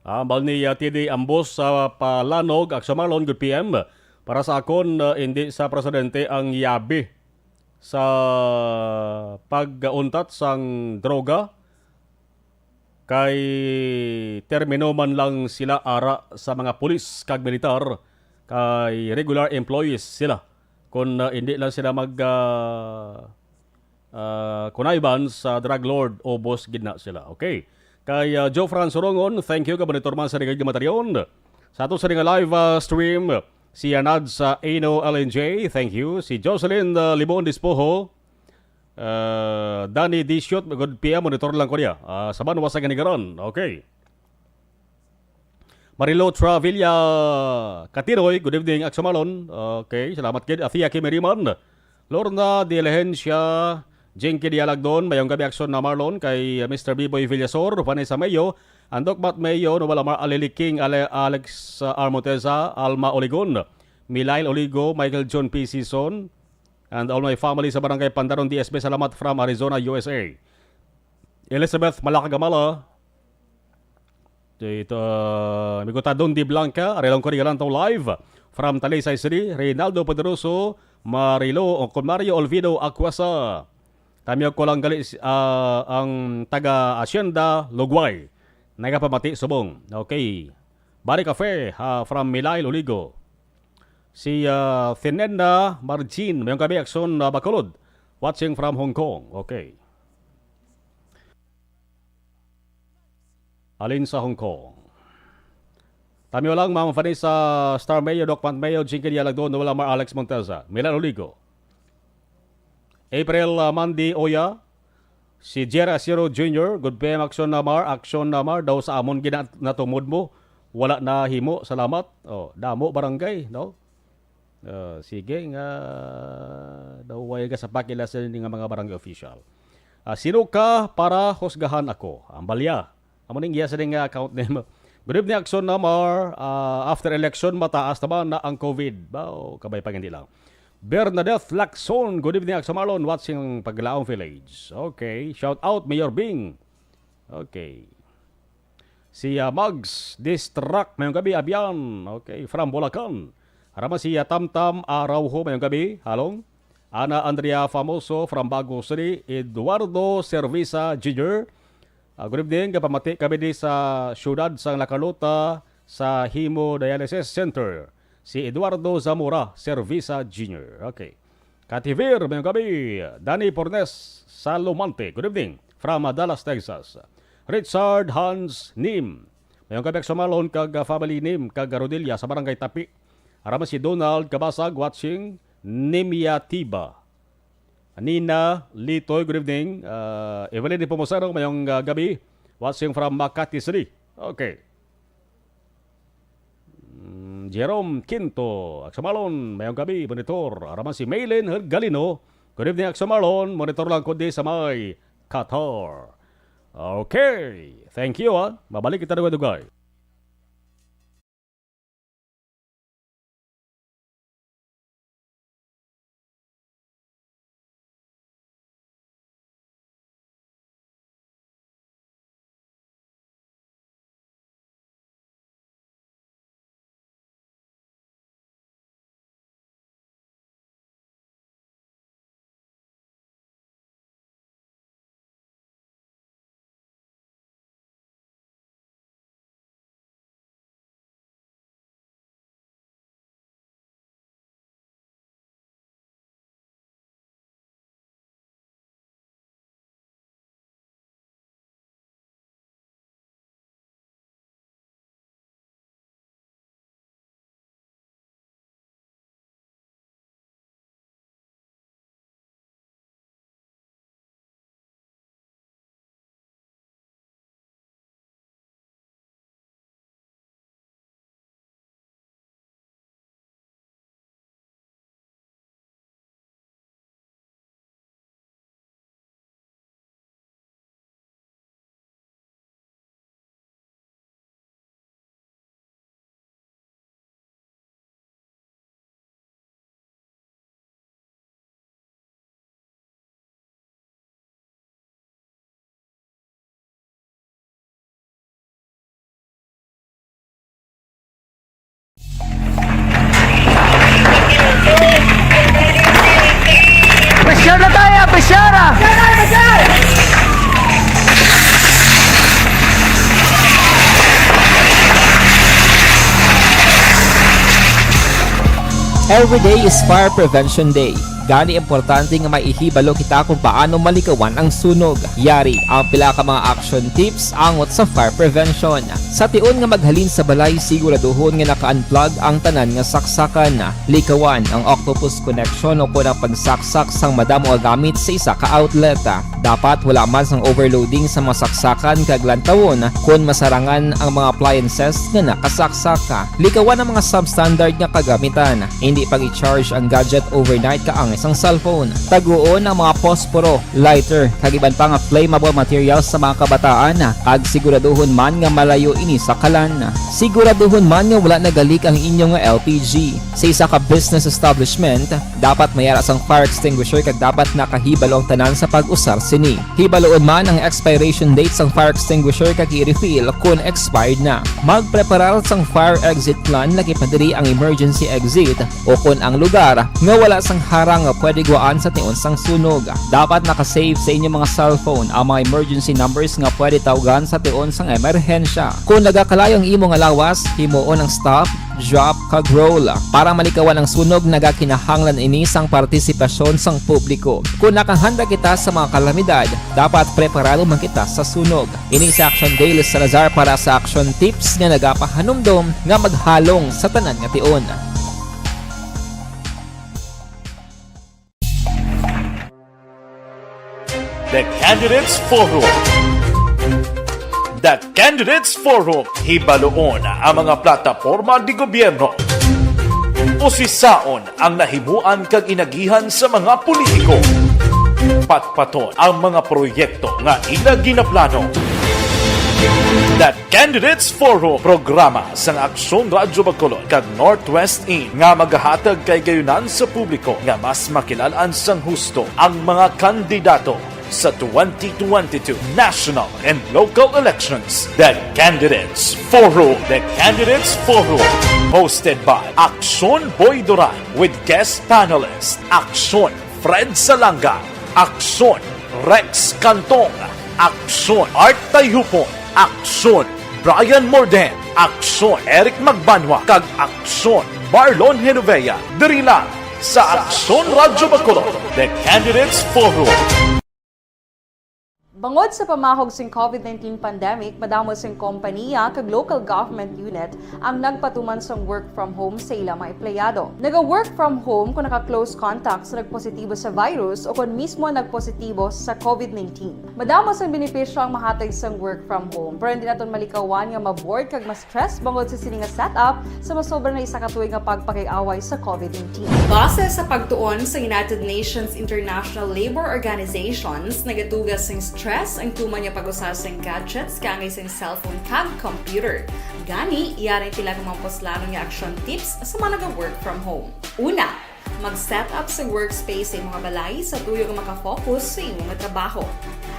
Ah, ambal ni, ah, T D Ambos sa Palanog, Action Marlon, good P M. Para sa akon, ah, hindi sa presidente ang yabi sa pag-untat sang droga, kay termino man lang sila ara sa mga pulis kag militar, kay regular employees sila. Kung, ah, hindi lang sila mag, ah, ah, kunayban sa drug lord, ubos gid na sila. Okay. Kay, ah, Joe Franz Surongon, thank you, ka monitor man sa Rigid Matarion. Sa ato sa nga live, ah, stream, si Anad sa Eno L N J, thank you. Si Jocelyn, ah, Limon Dispoho, ah, Danny Disiot, good P M, monitor lang ko niya. Ah, sa Banwa sa Ganigaran. Okay. Marilo Travilla Katiroy, good evening, Action Marlon. Okay, salamat gid. Athea Kimiriman, Lorna Diligencia, Jinky Dialagdon, mayong gabi, Action na Marlon, kay Mister Biboy Villasor, Vanessa Mayo, Andok Mat Mayo, Noel Amar Alili King, Ale-, Alex, uh, Armoteza, Alma Oligon, Milail Oligo, Michael John P. Sison, and all my family sa Barangay Pandaron, D S P, salamat from Arizona, U S A. Elizabeth Malakagamala, Ito, uh, amigo ta, Don Di Blanca, ari lang ko ni Galantaw live from Talisay City, Reynaldo Poderoso, Marilo, o kon Mario Olvido Aquasa. Tamyo ko lang gali, ah, ang taga Hacienda, Lugway. Nagapamati subong. Okay. Bari Cafe, ah, from Milay, Luligo. Si, ah, Thinenda Margin, mayong gabi, Action, ah, Bacolod. Watching from Hong Kong. Okay. Alin sa Hong Kong. Tamyo lang, Ma'am Vanessa Star Mayo, Doc Pat Mayo, Jinky Dialagdo, Noel Amar, Alex Monteza, Milan Oligo. April, uh, Mandy Oya, Si Jerry Asiro Junior, "Good P M, Action Namar, Action Namar, daw sa amon gina-, natumod mo, wala na himo, salamat." Oh, damo barangay, no? Ah, sige nga, daw way ka sa pakila sa ni nga mga barangay official. Ah, "Sino ka para husgahan ako?" Ang balya. Amo ning iya sa nga account name. "Good evening, Action Namar. Ah, after election, mataas naman na ang COVID." Ba, o, kabay pa, hindi lang. Bernadette Lacson, "Good evening, Action Marlon. Watching Paglaong Village." Okay. Shout out, Mayor Bing. Okay. Si, ah, Mags Distract, mayong gabi, Abian. Okay, from Bulacan. Ara man si, ah, Tamtam Araujo, mayong gabi, halong. Ana Andrea Famoso from Bago City, Eduardo Servisa Junior. Ah, good evening, gapamati kami di sa siyudad sang La Carlota sa Hemodialysis Center. Si Eduardo Zamora Servisa Junior. Okay. Kativir, mayong gabi. Danny Pornes Salomante, good evening. From, ah, Dallas, Texas. Richard Hans Nim. Mayong gabi, Action Marlon, kag, ah, family Nim, kag Rodilla sa Barangay Tapi. Ara man si Donald Kabasag watching Nimyatiba. Nina Litoy, good evening. Ah, Evelyn Nepomuceno, mayong, ah, gabi. Watching from Makati City. Okay. Mm, Jerome Quinto, Action Marlon, mayong gabi, monitor. Ara man si Maylin Galino, good evening, Action Marlon, monitor lang ko di sa may Qatar. Okay, thank you, ah. Mabalik kita dugay-dugay. Pressure na tayo, pressure! Every day is Fire Prevention Day. Gani, importante nga may ihibalo kita kung paano malikawan ang sunog. Yari ang pila ka mga action tips angot sa fire prevention. Sa tion nga maghalin sa balay, siguraduhon nga naka-unplug ang tanan nga saksakan. Likawan ang octopus connection o kon ang pagsaksak sang madamo nga gamit sa isa ka outlet. Dapat wala man sang overloading sa mga saksakan kag lantawon kon masarangan ang mga appliances nga nakasaksak. Likawan ang mga substandard nga kagamitan. Indi pag-i-charge ang gadget overnight kaangay sang cellphone. Taguon ang mga posporo, lighter, kag iban pa nga flammable materials sa mga kabataan, kag siguraduhon man nga malayo ini sa kalan. Siguraduhon man nga wala nagalik ang inyo nga L P G. Sa isa ka business establishment, dapat may ara sang fire extinguisher kag dapat nakahibalo ang tanan sa pag-usar sini. Hibaluon man ang expiration date sang fire extinguisher kag i-refill kon expired na. Magpreparar sang fire exit plan, lakip na diri ang emergency exit o kon ang lugar nga wala sang harang nga pwede gwaan sa tion sang sunog. Dapat naka-save sa inyo mga cellphone ang mga emergency numbers nga pwede tawgan sa tion sang emerhensya. Kon nagakalayo ang imo nga lawas, himuon ang stop, drop, kag roll. Para malikawan ang sunog, nagakinahanglan ini sang partisipasyon sang publiko. Kon nakahanda kita sa mga kalamidad, dapat preparado man kita sa sunog. Ini si Action Daily Salazar para sa Action Tips nga nagapahanumdom nga maghalong sa tanan nga tion. The Candidates Forum. The Candidates Forum, hibaluon ang mga plataporma di gobyerno. Usisaon ang nahimuan kag inagihan sa mga politiko. Patpaton ang mga proyekto nga ila ginaplano. The Candidates Forum, programa sang Aksyon Radyo Bacolod kag Northwest In nga magahatag kay gayunan sa publiko nga mas makilalan sang husto ang mga kandidato sa twenty twenty-two national and local elections. The Candidates Forum. The Candidates Forum, hosted by Aksyon Boy Duran with guest panelist Aksyon Fred Salanga, Aksyon Rex Cantong, Aksyon Art Tayhupon, Aksyon Brian Morden, Aksyon Eric Magbanwa, kag Aksyon Marlon Genovea. Diri lang sa Aksyon Radyo Bacolod, The Candidates Forum. Bangod sa pamahog sing COVID nineteen pandemic, madamo sing kompaniya kag local government unit ang nagpatuman sang work from home sa ila mga empleyado. Naga-work from home kung naka-close contact sa nagpositibo sa virus o kon mismo nagpositibo sa COVID nineteen. Madamo sang benepisyo ang mahatag sang work from home, pero hindi naton malikawan nga ma-bored kag ma-stress bangod sa sini nga setup sa masobra na isa ka tuig nga pagpakig-away sa COVID nineteen. Base sa pagtuon sa United Nations International Labour Organizations, nagatuga sing stress ang tuman nga pag-usa sing gadgets kaangay sing cellphone kag computer. Gani, yari pila ka mga puslanon nga action tips sa mga naga-work from home. Una, mag-set up sa workspace sa imong balay sa tuyo nga makafocus sa imong trabaho.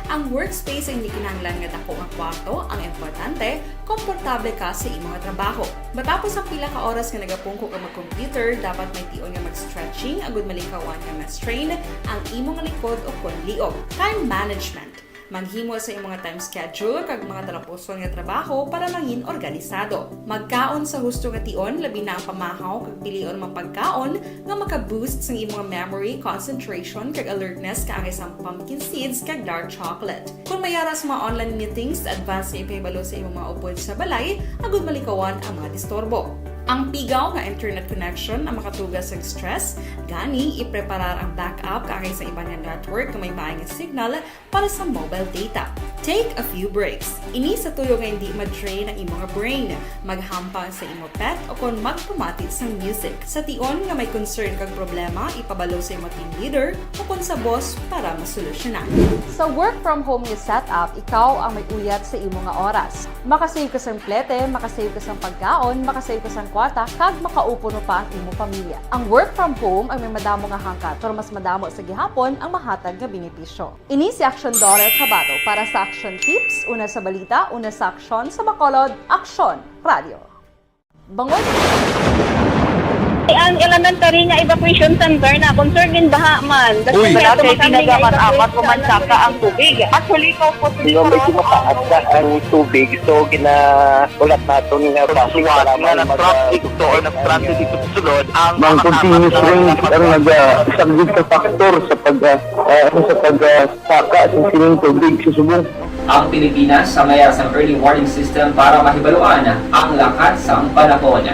Ang workspace ay hindi kinahanglan nga dako nga kwarto, ang importante, komportable ka sa imong trabaho. Matapos ang pila ka oras nga nagapungko ka mag-computer, dapat may tion nga mag-stretching agud malikawan nga ma-strain ang imong likod o kon liog. Time management. Maghimo sa imong time schedule kag mga talapuson nga trabaho para mangin organisado. Magkaon sa husto nga tion, labi na ang pamahaw kag pilion mga pagkaon nga maka-boost sang imong memory, concentration, kag alertness kaangay sang pumpkin seeds kag dark chocolate. Kung may ara sa mga online meetings, advance nga ipahibalo sa imong mga upod sa balay agud malikawan ang mga disturbo. Ang pigaw nga internet connection ang makatuga sa stress, gani ipreparar ang backup kaangay sa iban nga network nga may maay nga signal para sa mobile data. Take a few breaks. Ini sa tuyo nga hindi ma-drain ang imong brain. Maghampang sa imo pet o kon magpamati sang music. Sa tion nga may concern kag problema, ipabalo sa imo team leader o kon sa boss para masolusyonan. Sa work from home nga setup, ikaw ang may uyat sa imo nga oras. Makasave ka sang plete, makasave ka sang pagkaon, makasave ka sang kwarta, kag makaupod pa ang imo pamilya. Ang work from home ang may madamo nga hangkat, pero mas madamo sa gihapon ang mahatag nga benepisyo. Ini si Action Doral Cabato para sa Action Tips, una sa balita, una sa aksyon, sa Bacolod, Aksyon Radio. Bangod. Ang elementary nga evacuation center na concern din baha man. Uy. Wala kay tinaga man apat ko man saka ang tubig. Actually, ko po. Medyo mataas na ang tubig, so ginaulat naton nga basi para nga mag-, nag-traffic to or nag-transit dito sa sulod ang mga continuous rains ang nag-, ah, isang big factor sa pag, ah, ah, ano, sa pag, ah, saka sa sining tubig sa subong. Ang Pilipinas ang may sang early warning system para mahibaluan ang lakat sang panahon.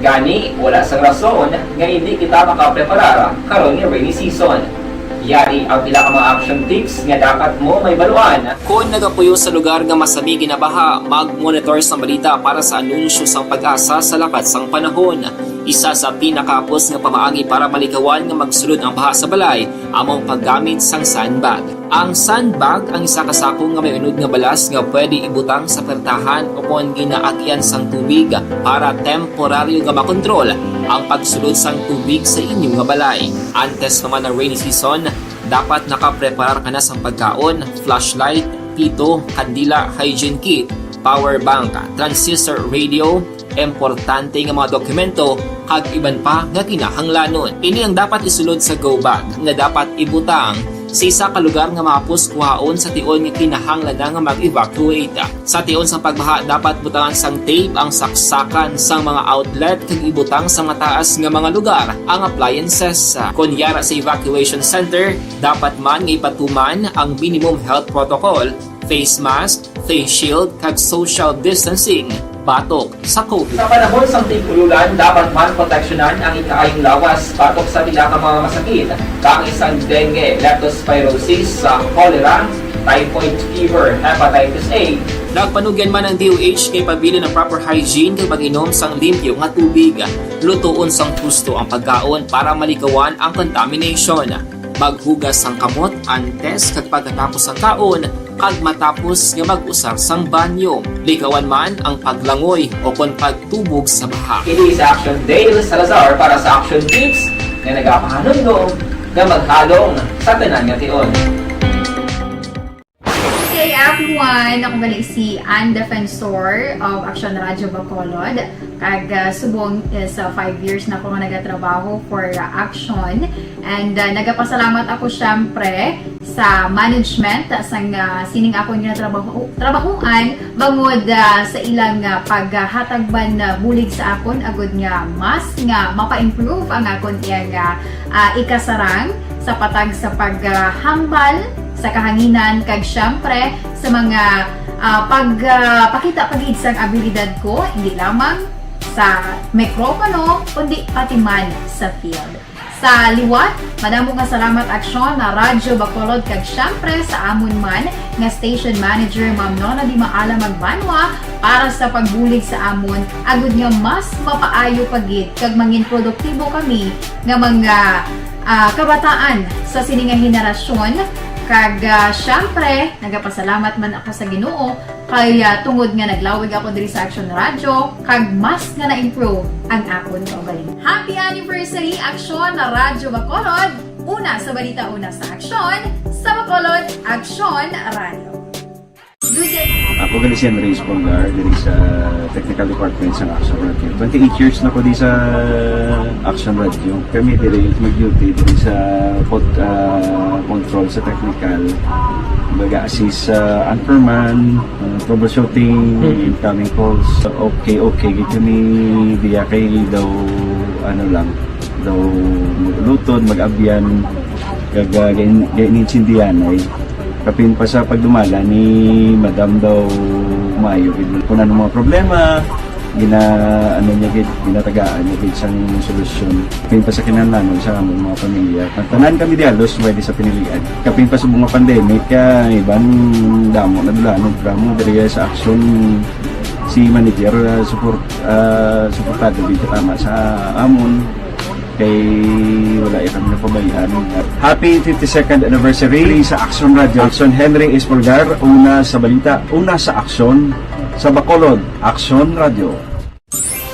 Gani, wala sang rason nga hindi kita makapreparar karon nga rainy season. Yari ang pila ka mga action tips nga dapat mo mahibaluan. Kon nagapuyo sa lugar nga masami ginabaha, mag-monitor sa balita para sa anunsyo sang PAGASA sa lakat sang panahon. Isa sa pinakahapos nga pamaagi para malikawan nga magsulod ang baha sa balay amo ang paggamit sang sandbag. Ang sandbag ang isa ka sako nga may unod nga balas nga pwede ibutang sa pertahan o kon ginaagian sang tubig para temporaryo nga makontrol ang pagsulod sang tubig sa inyo nga balay. Antes pa man ang rainy season, dapat nakapreparar ka na sang pagkaon, flashlight, pito, kandila, hygiene kit, power bank, transistor radio, importante nga mga dokumento, kag iban pa nga kinahanglanon. Ini ang dapat isulod sa go bag nga dapat ibutang sa isa ka lugar nga mahapos kuhaon sa tion nga kinahanglan na nga mag-evacuate. Sa tion sang pagbaha, dapat butangan sang tape ang saksakan sang mga outlet kag ibutang sa mataas nga mga lugar ang appliances. Kon yara sa evacuation center, dapat man nga ipatuman ang minimum health protocol, face mask, face shield, kag social distancing. batok sa COVID. Sa panahon sang tig-ululan, dapat man proteksyonan ang ikaayong lawas batok sa pila ka mga masakit, kaangay sang dengue, leptospirosis, sa cholera, typhoid fever, hepatitis A. Nagpanugyan man ang D O H kay pabilin ang proper hygiene kag pag-inom sang limpyo nga tubig. Lutoon sang husto ang pagkaon para malikawan ang contamination. Maghugas sang kamot antes kag pagkatapos sang kaon, kag matapos nga mag-usar sang banyo. Likawan man ang paglangoy o kon pagtubog sa baha. Ini si Action Dale Salazar para sa Action Tips nga nagapahanumdom nga maghalong sa tanan nga tion. Hey everyone! Ako gali si Ann Defensor of Action Radio Bacolod. Kag, ah, subong is, ah, five years na ko nga nagatrabaho for, ah, Action. And, ah, nagapasalamat ako, syempre, sa management, ah, sang, ah, sining akon nga trabaho, trabahoan, bangod, ah, sa ilang, ah, paghatag man, ah, bulig sa akon, agud nga mas nga mapa-improve ang akon iyang, ah, ah, ikasarang sa patag sa paghambal sa kahanginan, kag, syempre, sa mga, ah, pag, ah, pakita pa gid sang abilidad ko, hindi lamang sa mikropono, kundi pati man sa field. Sa liwat, madamo nga salamat, Aksyon, na Radyo Bacolod, kag, syempre, sa amon man nga station manager, Ma'am Nona Di Maala Magbanwa, para sa pagbulig sa amon, agud nga mas mapaayo pa gid kag mangin produktibo kami nga mga, ah, kabataan sa sini nga henerasyon. Kag, ah, syempre, nagapasalamat man ako sa Ginoo kay, ah, tungod nga naglawig ako diri sa Action Radio, kag mas nga na-improve ang akon kaugalingon. Happy anniversary, Aksyon na Radyo Bacolod! Una sa balita, una sa aksyon, sa Bacolod, Aksyon Radio. Ako gali si Henry Espolgar, diri sa technical department sa Action Radio. Twenty-eight years na ko di sa Action Radio. Kami diri mag-duty diri sa pot-, ah, control sa technical. Baga assist sa anchorman, ah, troubleshooting, Mm. incoming calls. Okay, okay. Gid kami diya kay daw, ano lang, daw mag-ulutod, mag-abyan, kag, ah, gain-, gain-, gainsindihan ay. Kapin pa sa pagdumala ni Madam daw maayo gid. Kung ano mga problema, gina-, ano niya gid, ginatagaan niya gid sang solusyon. Kapin pa sa kinahanglanon sa among mga pamilya. Ang tanan kami di halos pwede sa pinilian. Kapin pa sa mga pandemic, kaya iban damo na dulanon, pero mo diri sa aksyon si manager, ah, support, ah, suportado gid katama sa amon. Kay wala iya kami napabayaan. Happy fifty-second anniversary sa Action Radio. Action Henry Espolgar, una sa balita, una sa aksyon, sa Bacolod, Action Radio.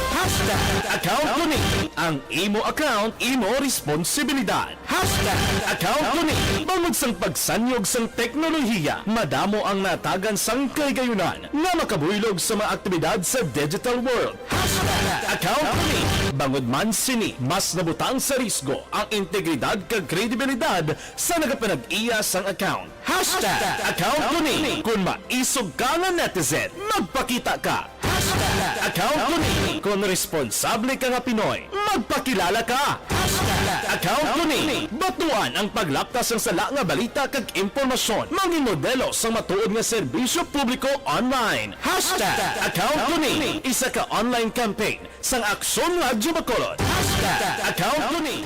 Hashtag account ko ni. Ang imo account, imo responsibilidad. Hashtag account ko ni. Bangod sang pagsanyog sang teknolohiya, madamo ang natagan sang kahigayunan nga makabuylog sa mga aktibidad sa digital world. Hashtag account ko ni. Bangod man sini, mas nabutang sa risgo ang integridad kag kredibilidad sa nagapanag-iya sang account. Hashtag account ko ni. Kon maisog ka nga netizen, magpakita ka. Hashtag account ko ni. Kon responsable ka nga Pinoy, magpakilala ka. Hashtag account ko ni. Batuan ang paglapta sang sala nga balita kag impormasyon. Mangin modelo sang matuod nga serbisyo publiko online. Hashtag account ko ni. Isa ka online campaign sang Aksyon Radyo Bacolod. Hashtag account ko ni.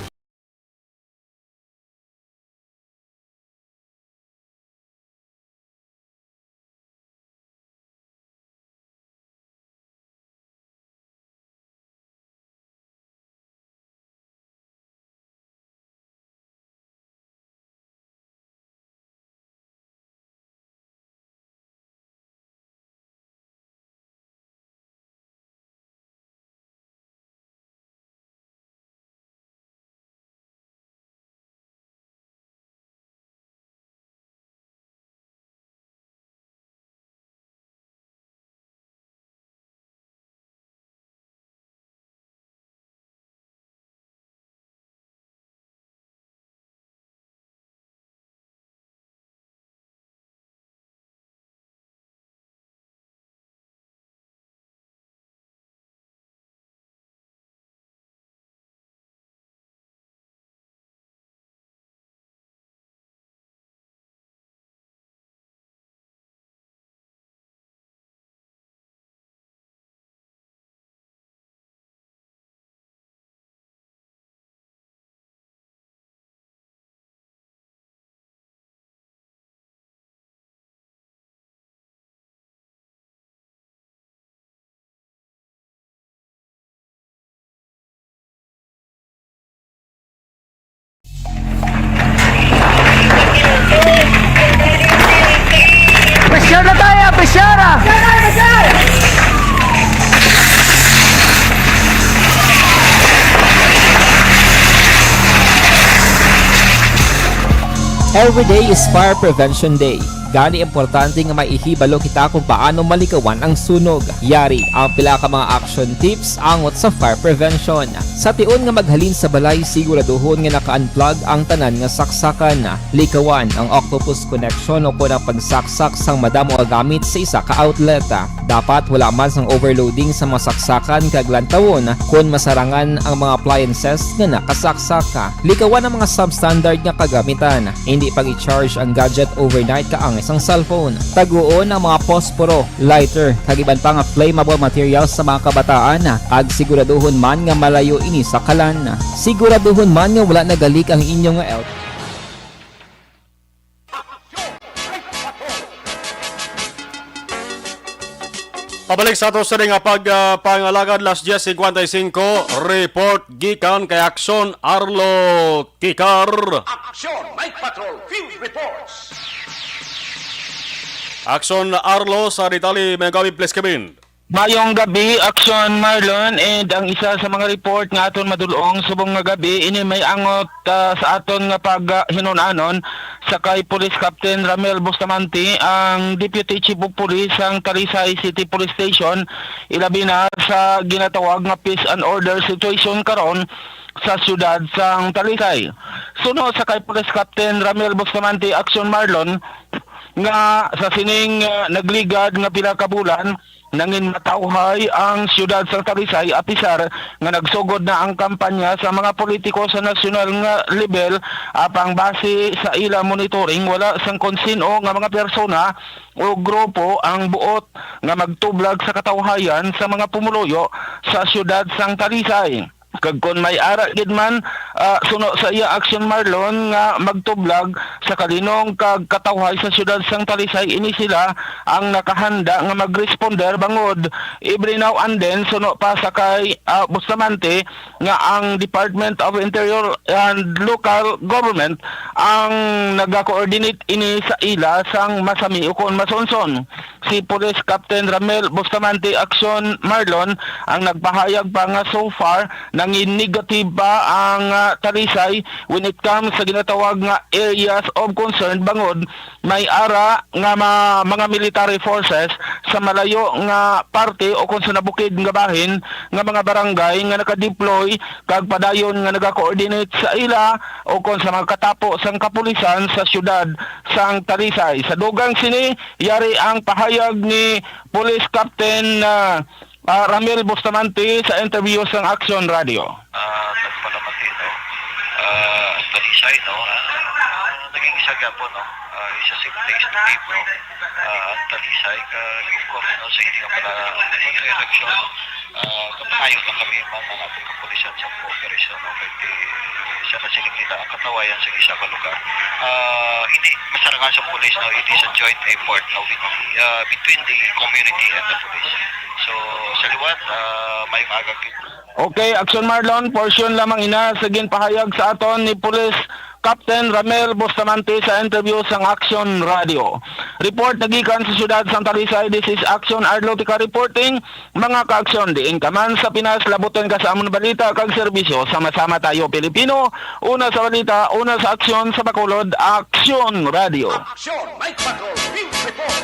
Every day is Fire Prevention Day. Gani, importante nga may ihibalo kita kung paano malikawan ang sunog. Yari ang pila ka mga action tips angot sa fire prevention. Sa tion nga maghalin sa balay, siguraduhon nga naka-unplug ang tanan nga saksakan. Likawan ang octopus connection o kon ang pagsaksak sang madamo nga gamit sa isa ka outlet. Dapat wala man sang overloading sa mga saksakan kag lantawon kon masarangan ang mga appliances nga nakasaksak. Likawan ang mga substandard nga kagamitan. Hindi pag-i-charge ang gadget overnight kaangay sang cellphone. Taguon ang mga posporo, lighter, kag iban pa nga flammable materials sa mga kabataan, kag siguraduhon man nga malayo ini sa kalan. Siguraduhon man nga wala nagalik ang inyo nga el- Pabalik sa ato sa nga pag, ah, pangalagad, las diez cincuenta y cinco, report gikan kay Aksyon Arlo Tikar. Action Night Patrol Field Reports. Aksyon Arlo sa detalye, may gabi, please, Kevin. Mayong gabi, Aksyon Marlon, and ang isa sa mga report nga aton madulong subong nga gabi, ini may angot, ah, sa aton nga paghinunanon sa kay Police Captain Ramel Bustamante, ang Deputy Chief of Police sang Talisay City Police Station, ilabi na sa ginatawag nga peace and order situation karon sa siyudad sang Talisay. Suno sa kay Police Captain Ramel Bustamante, Aksyon Marlon, nga sa sining, ah, nagligad nga pila ka bulan, nangin matawhay ang siyudad sang Talisay, apisar nga nagsugod na ang kampanya sa mga politiko sa nasyonal nga level, apang base sa ila monitoring, wala sang konsin-o nga mga persona o grupo ang buot nga magtublag sa katawhayan sa mga pumuluyo sa siyudad sang Talisay. Kag kon may ara gid man, ah, suno sa iya, Aksyon Marlon, nga magtublag sa kalinong kag katawhay sa siyudad sang Talisay, ini sila ang nakahanda nga magresponder bangod every now and then, suno pa sa kay, ah, Bustamante, nga ang Department of Interior and Local Government ang naga-coordinate ini sa ila sang masami ukon masunson. Si Police Captain Ramel Bustamante, Aksyon Marlon, ang nagpahayag pa nga so far nangin-negative pa ang, ah, Talisay when it comes sa ginatawag nga areas of concern, bangod may ara nga ma-, mga military forces sa malayo nga parte o kon sa nabukid nga bahin nga mga barangay nga naka-deploy kag padayon nga naga-coordinate sa ila o kon sa mga katapo sang kapulisan sa siyudad sang Talisay. Sa dugang sini, yari ang pahayag ni Police Captain, ah, ah, Ramil Bustamante sa interview sang Aksyon Radio. Ah, nagpalamati, no? Ah, ang Talisay, no? Ah, naging isa gyapon, no? Ah, isa sa place to live, no? Ah, ang Talisay, ka, of course, no, sa hindi nga pala election, ah, kapangayo na kami man ang ating kapulisan sa cooperation, no? Kay di, sa nasiling nila, ang katawayan sa isa ka lugar. Ah, hindi masarangan sa pulis, no? It is a joint effort, no? With, ah, between the community and the police. So, sa liwat, ah, may maagang kita. Okay, Aksyon Marlon, portion lamang ina sa ginpahayag sa aton ni Police Captain Ramel Bustamante sa interview sang Aksyon Radio. Report nagikan sa siyudad sang Talisay, this is Aksyon Arlotica reporting. Mga kaaksyon, diin ka man sa Pinas, labuton ka sa amon balita kag serbisyo. Sama-sama tayo, Pilipino. Una sa balita, una sa aksyon, sa Bacolod, Aksyon Radio. Aksyon, Night Patrol, Field Report.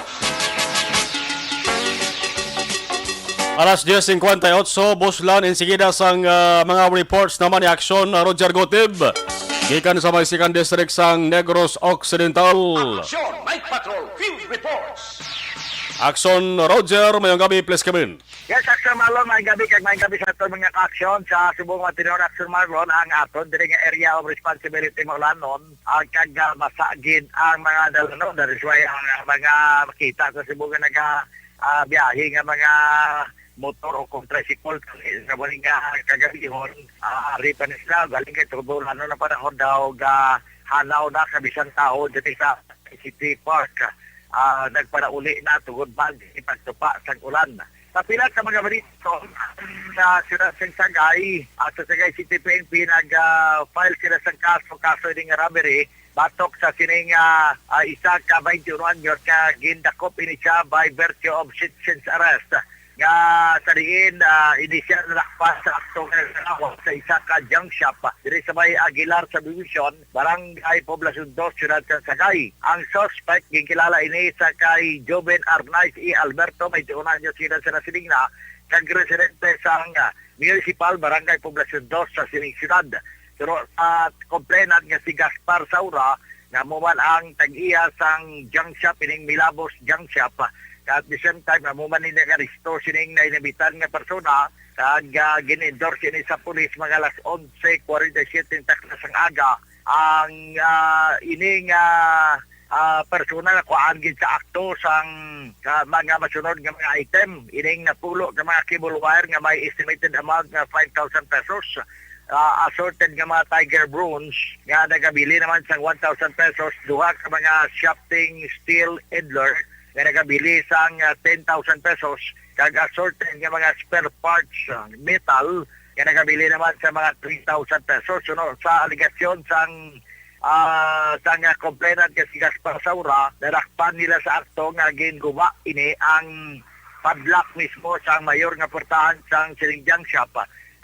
Alas diez cincuenta y ocho, buslan insigida sang, ah, mga reports naman ni Aksyon, ah, Roger Gotib. Gikan sa may second district sang Negros Occidental. Aksyon, Night Patrol, Field Reports. Aksyon, Roger, mayong gabi, please come in. Yes, Aksyon Marlon, may gabi kag may gabi sa aton mga kaaksyon sa subong nga tinuod, Aksyon Marlon, ang aton diri nga area of responsibility maulanon, ang kag, ah, basa gid ang mga dalanon. That is why ang, ah, mga makita sa subong nga naga, ah, biyahe nga mga motor o kung tricycle, sa mga kagabihon, ah, ari pa ni sila, galing kay turbulano na panahon daw, ga hanaw na sa bisan tawo diri sa City Park. Ah, nagpanauli na tungod man sa pagtupa sang ulan. Sa pila ka mga balita sa siyudad sang Sagay, ah, sa Sagay City P N P nag, ah, file sila sang kaso, kaso ini nga robbery, batok sa sining, ah, ah, isa ka twenty-one anyos nga gindakop ini siya by virtue of citizen's arrest. nga sa diin, ah, inisyal na nakpan sa akto nga naglarawan sa isa ka junk shop diri sa may Aguilar Subdivision, Barangay Poblacion Dos, Siyudad sa Sagay. Ang suspect, ginkilala ini sa kay Joven Arnaiz E. Alberto, twenty-one anyos edad, sa nasiling na, kag residente sang, ah, Municipal Barangay Poblacion Dos sa sining siyudad. Pero sa complainant nga si Gaspar Saura, nga amo man ang tag-iya sang junk shop, ining Milabos Junk Shop, at the same time, amo man ni nag-aresto sining nainamitan nga persona, kag, ah, gin-endorse ini sa pulis mga alas onse forty-seven takna sang aga. Ang, ah, ini nga, ah, persona nakuhaan gid sa akto sang, ah, mga masunod nga mga item, ining napulo nga mga cable wire nga may estimated amount nga five thousand pesos, ah, assorted nga mga Tiger Bronze nga nagabili naman sang one thousand pesos, duha ka mga Shafting steel idler nga nagabili sang, ah, ten thousand pesos, kag assorted nga mga spare parts, ah, metal nga nagabili naman sa mga three thousand pesos. Suno sa alegasyon sang, ah, sang, ah, complainant nga si Gaspar Saura, nadakpan nila sa akto nga ginguba ini ang padlock mismo sang mayor nga portahan sang sining junk shop.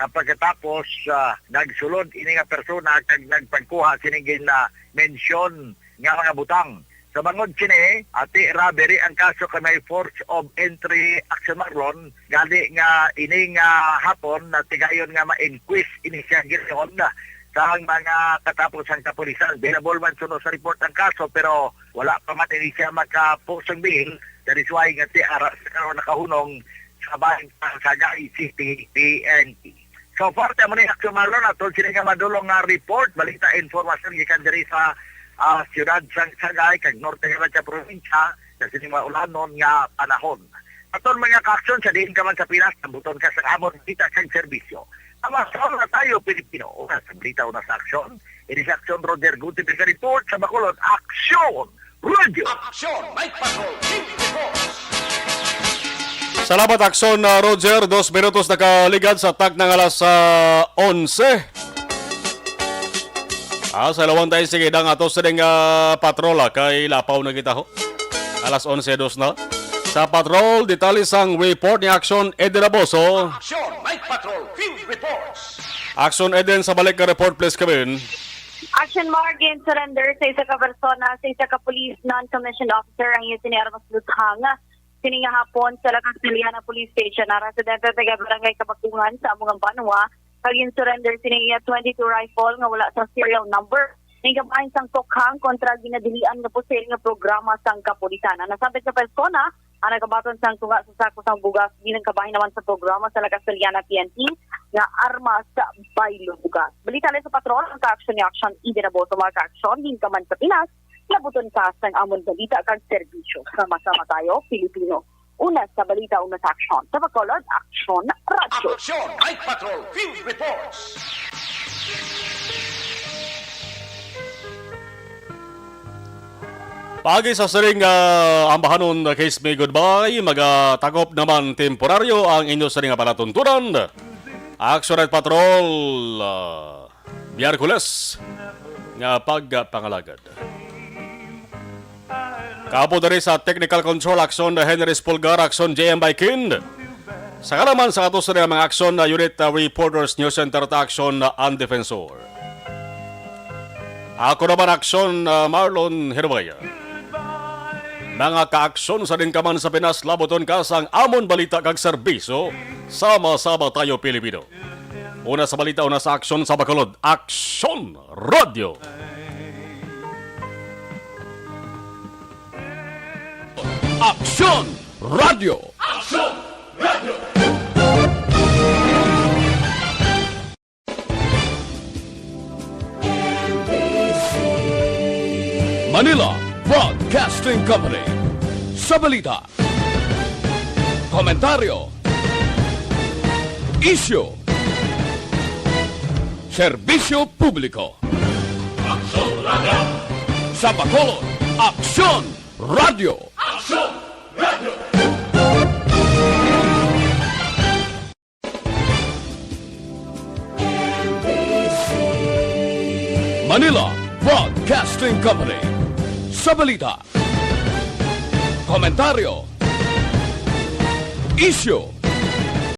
Ang pagkatapos, ah, nagsulod ini nga persona kag nagpagkuha sining gin-, ah, mention nga mga butang. Sa bangod sini, ati, robbery ang kaso kay may force of entry action, Marlon, gani nga ini nga hapon na tigayon nga ma-inquest ini siya gilayon sa mga katapos ang kapulisan. Available man suno sa report ang kaso, pero wala pa man ini siya makapusong bail. That is why nga ti ara sa karon nakahunong sa bahin sa Sagay City P N P. So far, tamo ni aksyon, Marlon, atol sini nga madulong nga report, balita, informasyon gikan diri sa, ah, siyudad sang Sagay kag norte nga sa probinsya sa sini maulanon nga panahon. Aton mga kaaksyon, sa diin ka man sa Pinas, tambuton ka sa amon kita kag serbisyo. Ang mas na tayo, Pilipino. Una sa balita, una sa aksyon. Ini sa aksyon, Roger Gutierrez report sa Bacolod. Aksyon! Radio. Aksyon, Night Patrol, Team Reports. Salamat, Aksyon, uh, Roger. Dos minutos nakaligad sa takna nga alas, uh, onse. Ah, sa lawang tayo, sige, dang ato sa ding, uh, patrol, ah, kay lapaw na kita, ho. Alas onse dos na. Sa patrol, detalye sang report ni Aksyon Eddie Raboso. Aksyon, Night Patrol, Field Reports. Aksyon Eden, sa balik nga report, please, Kevin. Action Mark, gin-surrender sa isa ka persona sa isa ka police non-commissioned officer ang iya sini armas luthang. Sini nga hapon sa La Castellana Police Station, ang residente taga Barangay Kabakungan sa amo nga banwa, kag gin-surrender sini iya twenty-two rifle nga wala sa serial number. Ning kabahin sang tukhang kontra ginadilian nga pusil nga programa sang kapulisan. Ang nasabit nga persona ang nagabaton sang tunga sa sako sang bugas bilang kabahin naman sa programa sa La Castellana P N P nga Armas Baylo Bugas. Balita lang sa patrol, ang kaaksyon ni Aksyon Eden Aboto, mga kaaksyon, din ka man sa Pinas, labuton ka sang amon balita kag serbisyo. Sama-sama tayo, Pilipino. Una sa balita, una sa aksyon. Sa Bacolod, Aksyon Radyo. Aksyon, Night Patrol, Field Reports. Paagi sa siring nga ambahanon, Kiss Me Goodbye, magatakop naman temporaryo ang inyo siring nga palatuntunan. Action Night Patrol, ah, Miyerkules nga pagpangalagad. Kapo diri sa Technical Control, Action Henry Spulgar, Action J M Baikin. Sa kalaman sa ato sa mga aksyon na unit, uh, reporters, News Center ta Action, uh, ang Defensor. Ako naman aksyon, uh, Marlon Hermaya. Mga kaaksyon sa din ka man sa Pinas, labuton ka sang amon balita kag serbisyo. Sama-sama tayo, Pilipino. Una sa balita, una sa aksyon sa Bacolod. Aksyon Radio. Aksyon Radio. Aksyon Radio. Manila Broadcasting Company. Sa balita, komentaryo, isyu, serbisyo publiko. Aksyon Radio. Sa Bacolod, Aksyon Radio. Aksyon Radio. Manila Broadcasting Company. Sa balita, komentaryo, isyu,